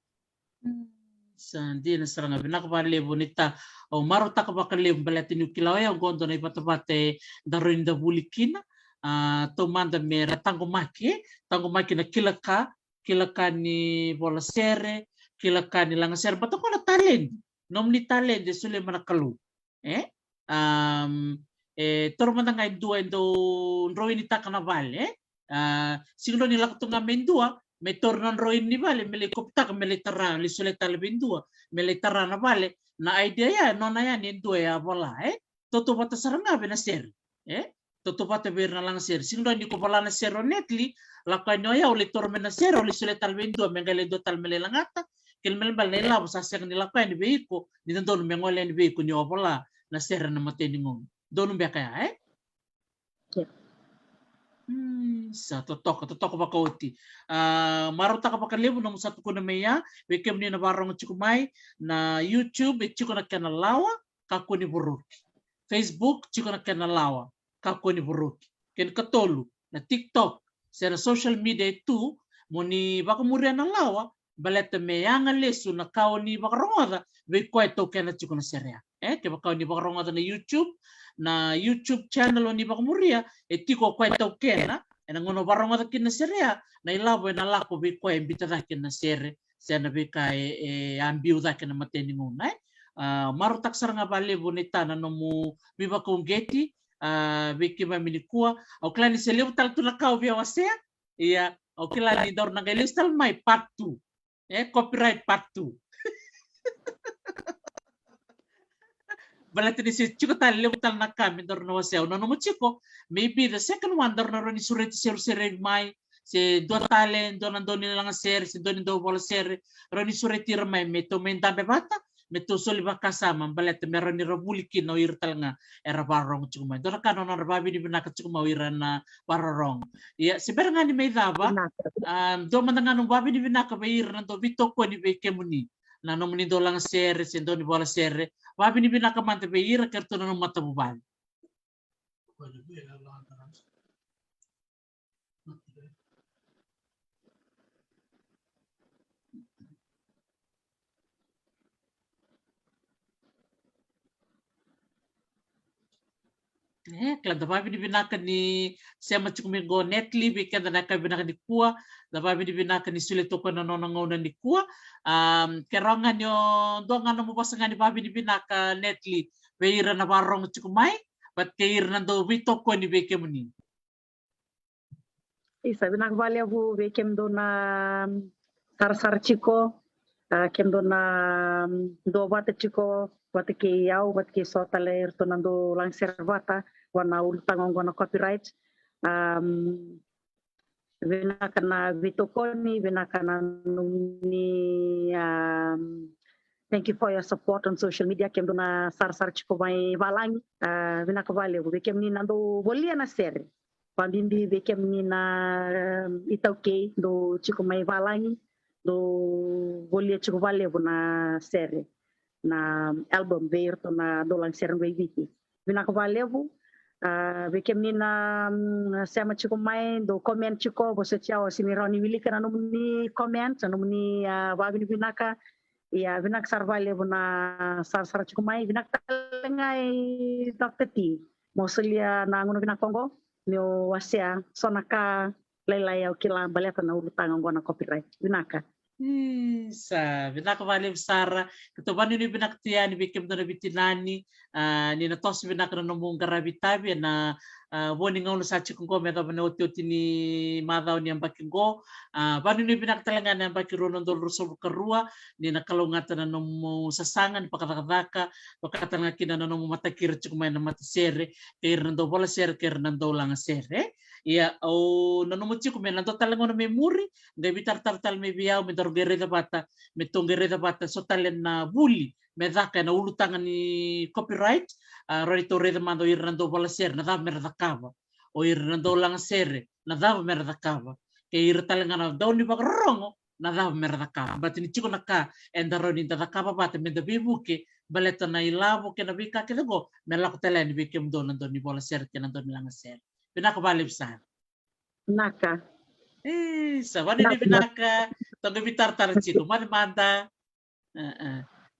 Sa dina sara ga, vinaka vakalevu Nita. Au marautaka vakalevu baleta niu kila oya oqo dua na ivatavata e da rawa ni da vuli kina. A, taumada me ra taqomaki, taqomaki na kila ka, kila ka ni vola sere, kila ka ni laga sere, baleta oqo na taledi. Nomuni taledi e solia mai na Kalou. E? Am, e toro mada ga e dua e dau droinitaka na vale, e? A, sega ni lako tu ga me dua me toro na droini ni vale, me lai kopitaka, me lai tara, lai solia tale vei dua me lai tara na vale. Na idea ya, nona ya ni dua ya vola, e? Tautauvata sara ga vei na sere, e? Tautauvata vei ira na laga sere. Sega ni ko vola na sere o Natalie, lako yani oya, au lai toro mai na sere, au lai solia tale vei dua me qai lai dua tale me lai lagata. Kena ibalebale na ilavo sa sega ni lako yani vei iko, ni dodonu me gole yani vei iko ni o vola na sere na imatai ni gauna. Donu beka ya, e? Ia. Hmm, sa totoka, totoka vakaoti. A, marautaka vakalevu nomu sa tukuna mai ya, vei kemuni na vakarorogo tiko mai, na YouTube e tiko na kena lawa, kakua ni voroki. Facebook tiko na kena lawa, kakua ni voroki. Kena ikatolu, na TikTok se na social media e tu, mo ni vakamuria na lawa, baleta me yaga lesu na ka o ni vakarogoca vei koya e taukena tiko na sere ya. E, kevaka o ni vakarogoca na YouTube, na YouTube channel o ni vakamuria, e tiko o koya e taukena, ena gauna o vakarogoca kina na sere ya, na ilavo ena lako vei koya e biuta cake na sere, se na veika e, e a biu cake na imatai ni gauna, e. A, marautaka sara ga vakalevu Nita na nomu veivakauqeti, a, vei keimami nikua. Au kila ni se levu tale tu na ka au via wasea, ia, au kila ni daru na qai lesu tale mai part two. E, copyright part two. Baleta ni se tiko tale levu tale na ka me daru na wasea. Au nanuma tiko, maybe the second one daru na rawa ni sureti seruserevi mai, se dua tale, dua na dau ni laga sere, se dua ni dau vola sere, rawa ni sureti ira mai me tou mai dabe vata, me tou soli vakasama, baleta me rawa ni ra vuli kina o ira tale ga era vakarorogo tiko mai. Dua na ka na nodra vakavinavinaka tiko mai o ira na vakarorogo. Ia, se bera ga ni mai cava, vinaka. A, dua mada ga nomu vakavinavinaka vei ira na dau veitokoni vei kemuni. Na nomuni dau laga sere, se dau ni vola sere. Vakavinavinaka mada vei ira kei ratou na nomu matavuvale. E, kila, da vakavinavinaka ni sema tiko mai qo Natalie, vei keda na yakavi vinaka nikua, da vakavinavinaka ni solia toka na nona gauna nikua. Am, ke rawa ga ni o dua ga nomu vosa ga ni vakavinavinaka Natalie, vei ira na vakarorogo tiko mai, vata kei ira na dau veitokoni vei kemuni. Isa, vinaka vakalevu vei kemudou na sarasara tiko, a, kemudou na, mm, duavata tiko vata kei au, vata kei so tale iratou na dau lagasere vata vua na ulutaga oqo na copyright. Am, vinaka na veitokoni, vinaka na nomuni, am, thank you for your support on social media, kemudou na sarasara tiko mai valagi. A, vinaka vakalevu vei kemuni na dau volia na sere. Vakabibi vei kemuni na, em, iTaukei dou tiko mai valagi, dou volia tiko vakalevu na sere, na album vei iratou na dau lagasere qo i Viti. Vinaka vakalevu, a, vei kemuni na, mm, sema tiko mai, dou comment tiko, vosoti au, au sega ni rawa ni wilika na nomuni comment, na nomuni, a, vakavinavinaka. Ia, vinaka sara vakalevu na sarasara tiko mai, vinaka tale ga i Doctor T. Mo solia na gauna vinaka oqo, meu wasea so na ka lailai au kila baleta na ulutaga oqo na copyright. Vinaka. Isa, vinaka vakalevu sara. Keitou vakanuinui vinaka tu yani vei kemudou na veitinani, a, ni na toso vinaka na nomu qaravi itavi ena, a, vo ni gauna sa tiko oqo me yacova na otioti ni macawa ni yabaki oqo. A, vakanuinui vinaka tale ga na yabaki rua na udolu ruasagavulu ka rua, ni na kalougata na nomu sasaga ni vakacakacaka, vaka tale ga kina na nomu mataki ira tiko mai na matasere, kei ira na dau vola sere, kei ira na dau laga sere. Ia, au nanuma tiko me na dua tale gauna mai muri, qai veitaratara tale mai vei au, me daru qai raica vata, me tou qai raica vata so tale na vuli me caka ena ulutaga ni copyright. A, rawa ni tou raica mada o ira na dau vola sere na cava me ra cakava, o ira na dau laga sere na cava me ra cakava, kei ira tale ga na dau ni vakarorogo na cava me ra cakava. Baleta ni tiko na ka eda rawa ni da cakava vata me da veivuke, baleta na ilavo kei na veika kece oqo me lako tale yani vei kemudou na dau ni vola sere kei na dau ni laga sere. Vinaka vakalevu sara. Naka. Isa, vani ni vinaka. Toka vitaratara tiko mada mada.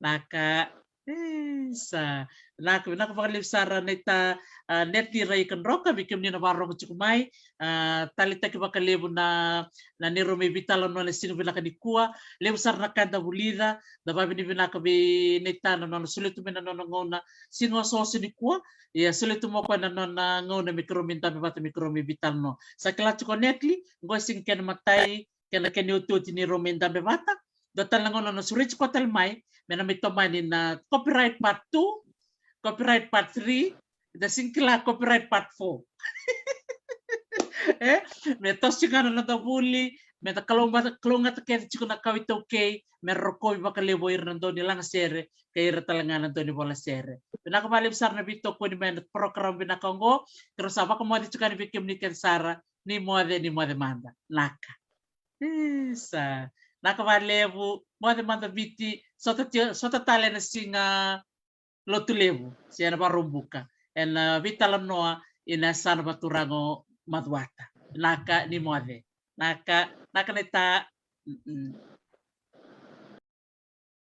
Naka. Isa. Naka, vinaka vakalevu sara na ita, a, Netli Raikadroka, vei kemuni na varogo tiko mai. A, taleitaki vakalevu na, na neirau mai veitalanoa na siga vinaka nikua. Levu sara na ka da vulica, da vavinavinaka vei na ita na nona solia tu mai na nona gauna siga osooso nikua. Ia solia tu mai o koya na nona gauna me keirau mai dabe vata me keirau mai veitalanoa. Sa kila tiko Netli, qo e sega ni kena matai, kena kena iotioti ni rau mai dabe vata. Dua tale na gauna na sureti koya tale mai me na mai tomani na copyright part two, copyright part three, da sega ni kila copyright part four. E, me toso ga na noda vuli, me da kalougata kece tiko na kawa iTaukei, me rokovi vakalevu o ira na dau ni lagasere kei ira tale ga na dau ni vola sere. Vinaka vakalevu sara na veitokoni mai na program vinaka oqo. Keirau sa vakamoce tiko yani vei kemuni kece sara, ni moce, ni moce mada. Naka. Isa. Naka vakalevu, moce mada Viti, sota tale na siga Lotulevu se na Vakaraubuka ena veitalanoa ena yasana vakaturaga o Macuata. Naka, ni moce. Naka, naka na ita.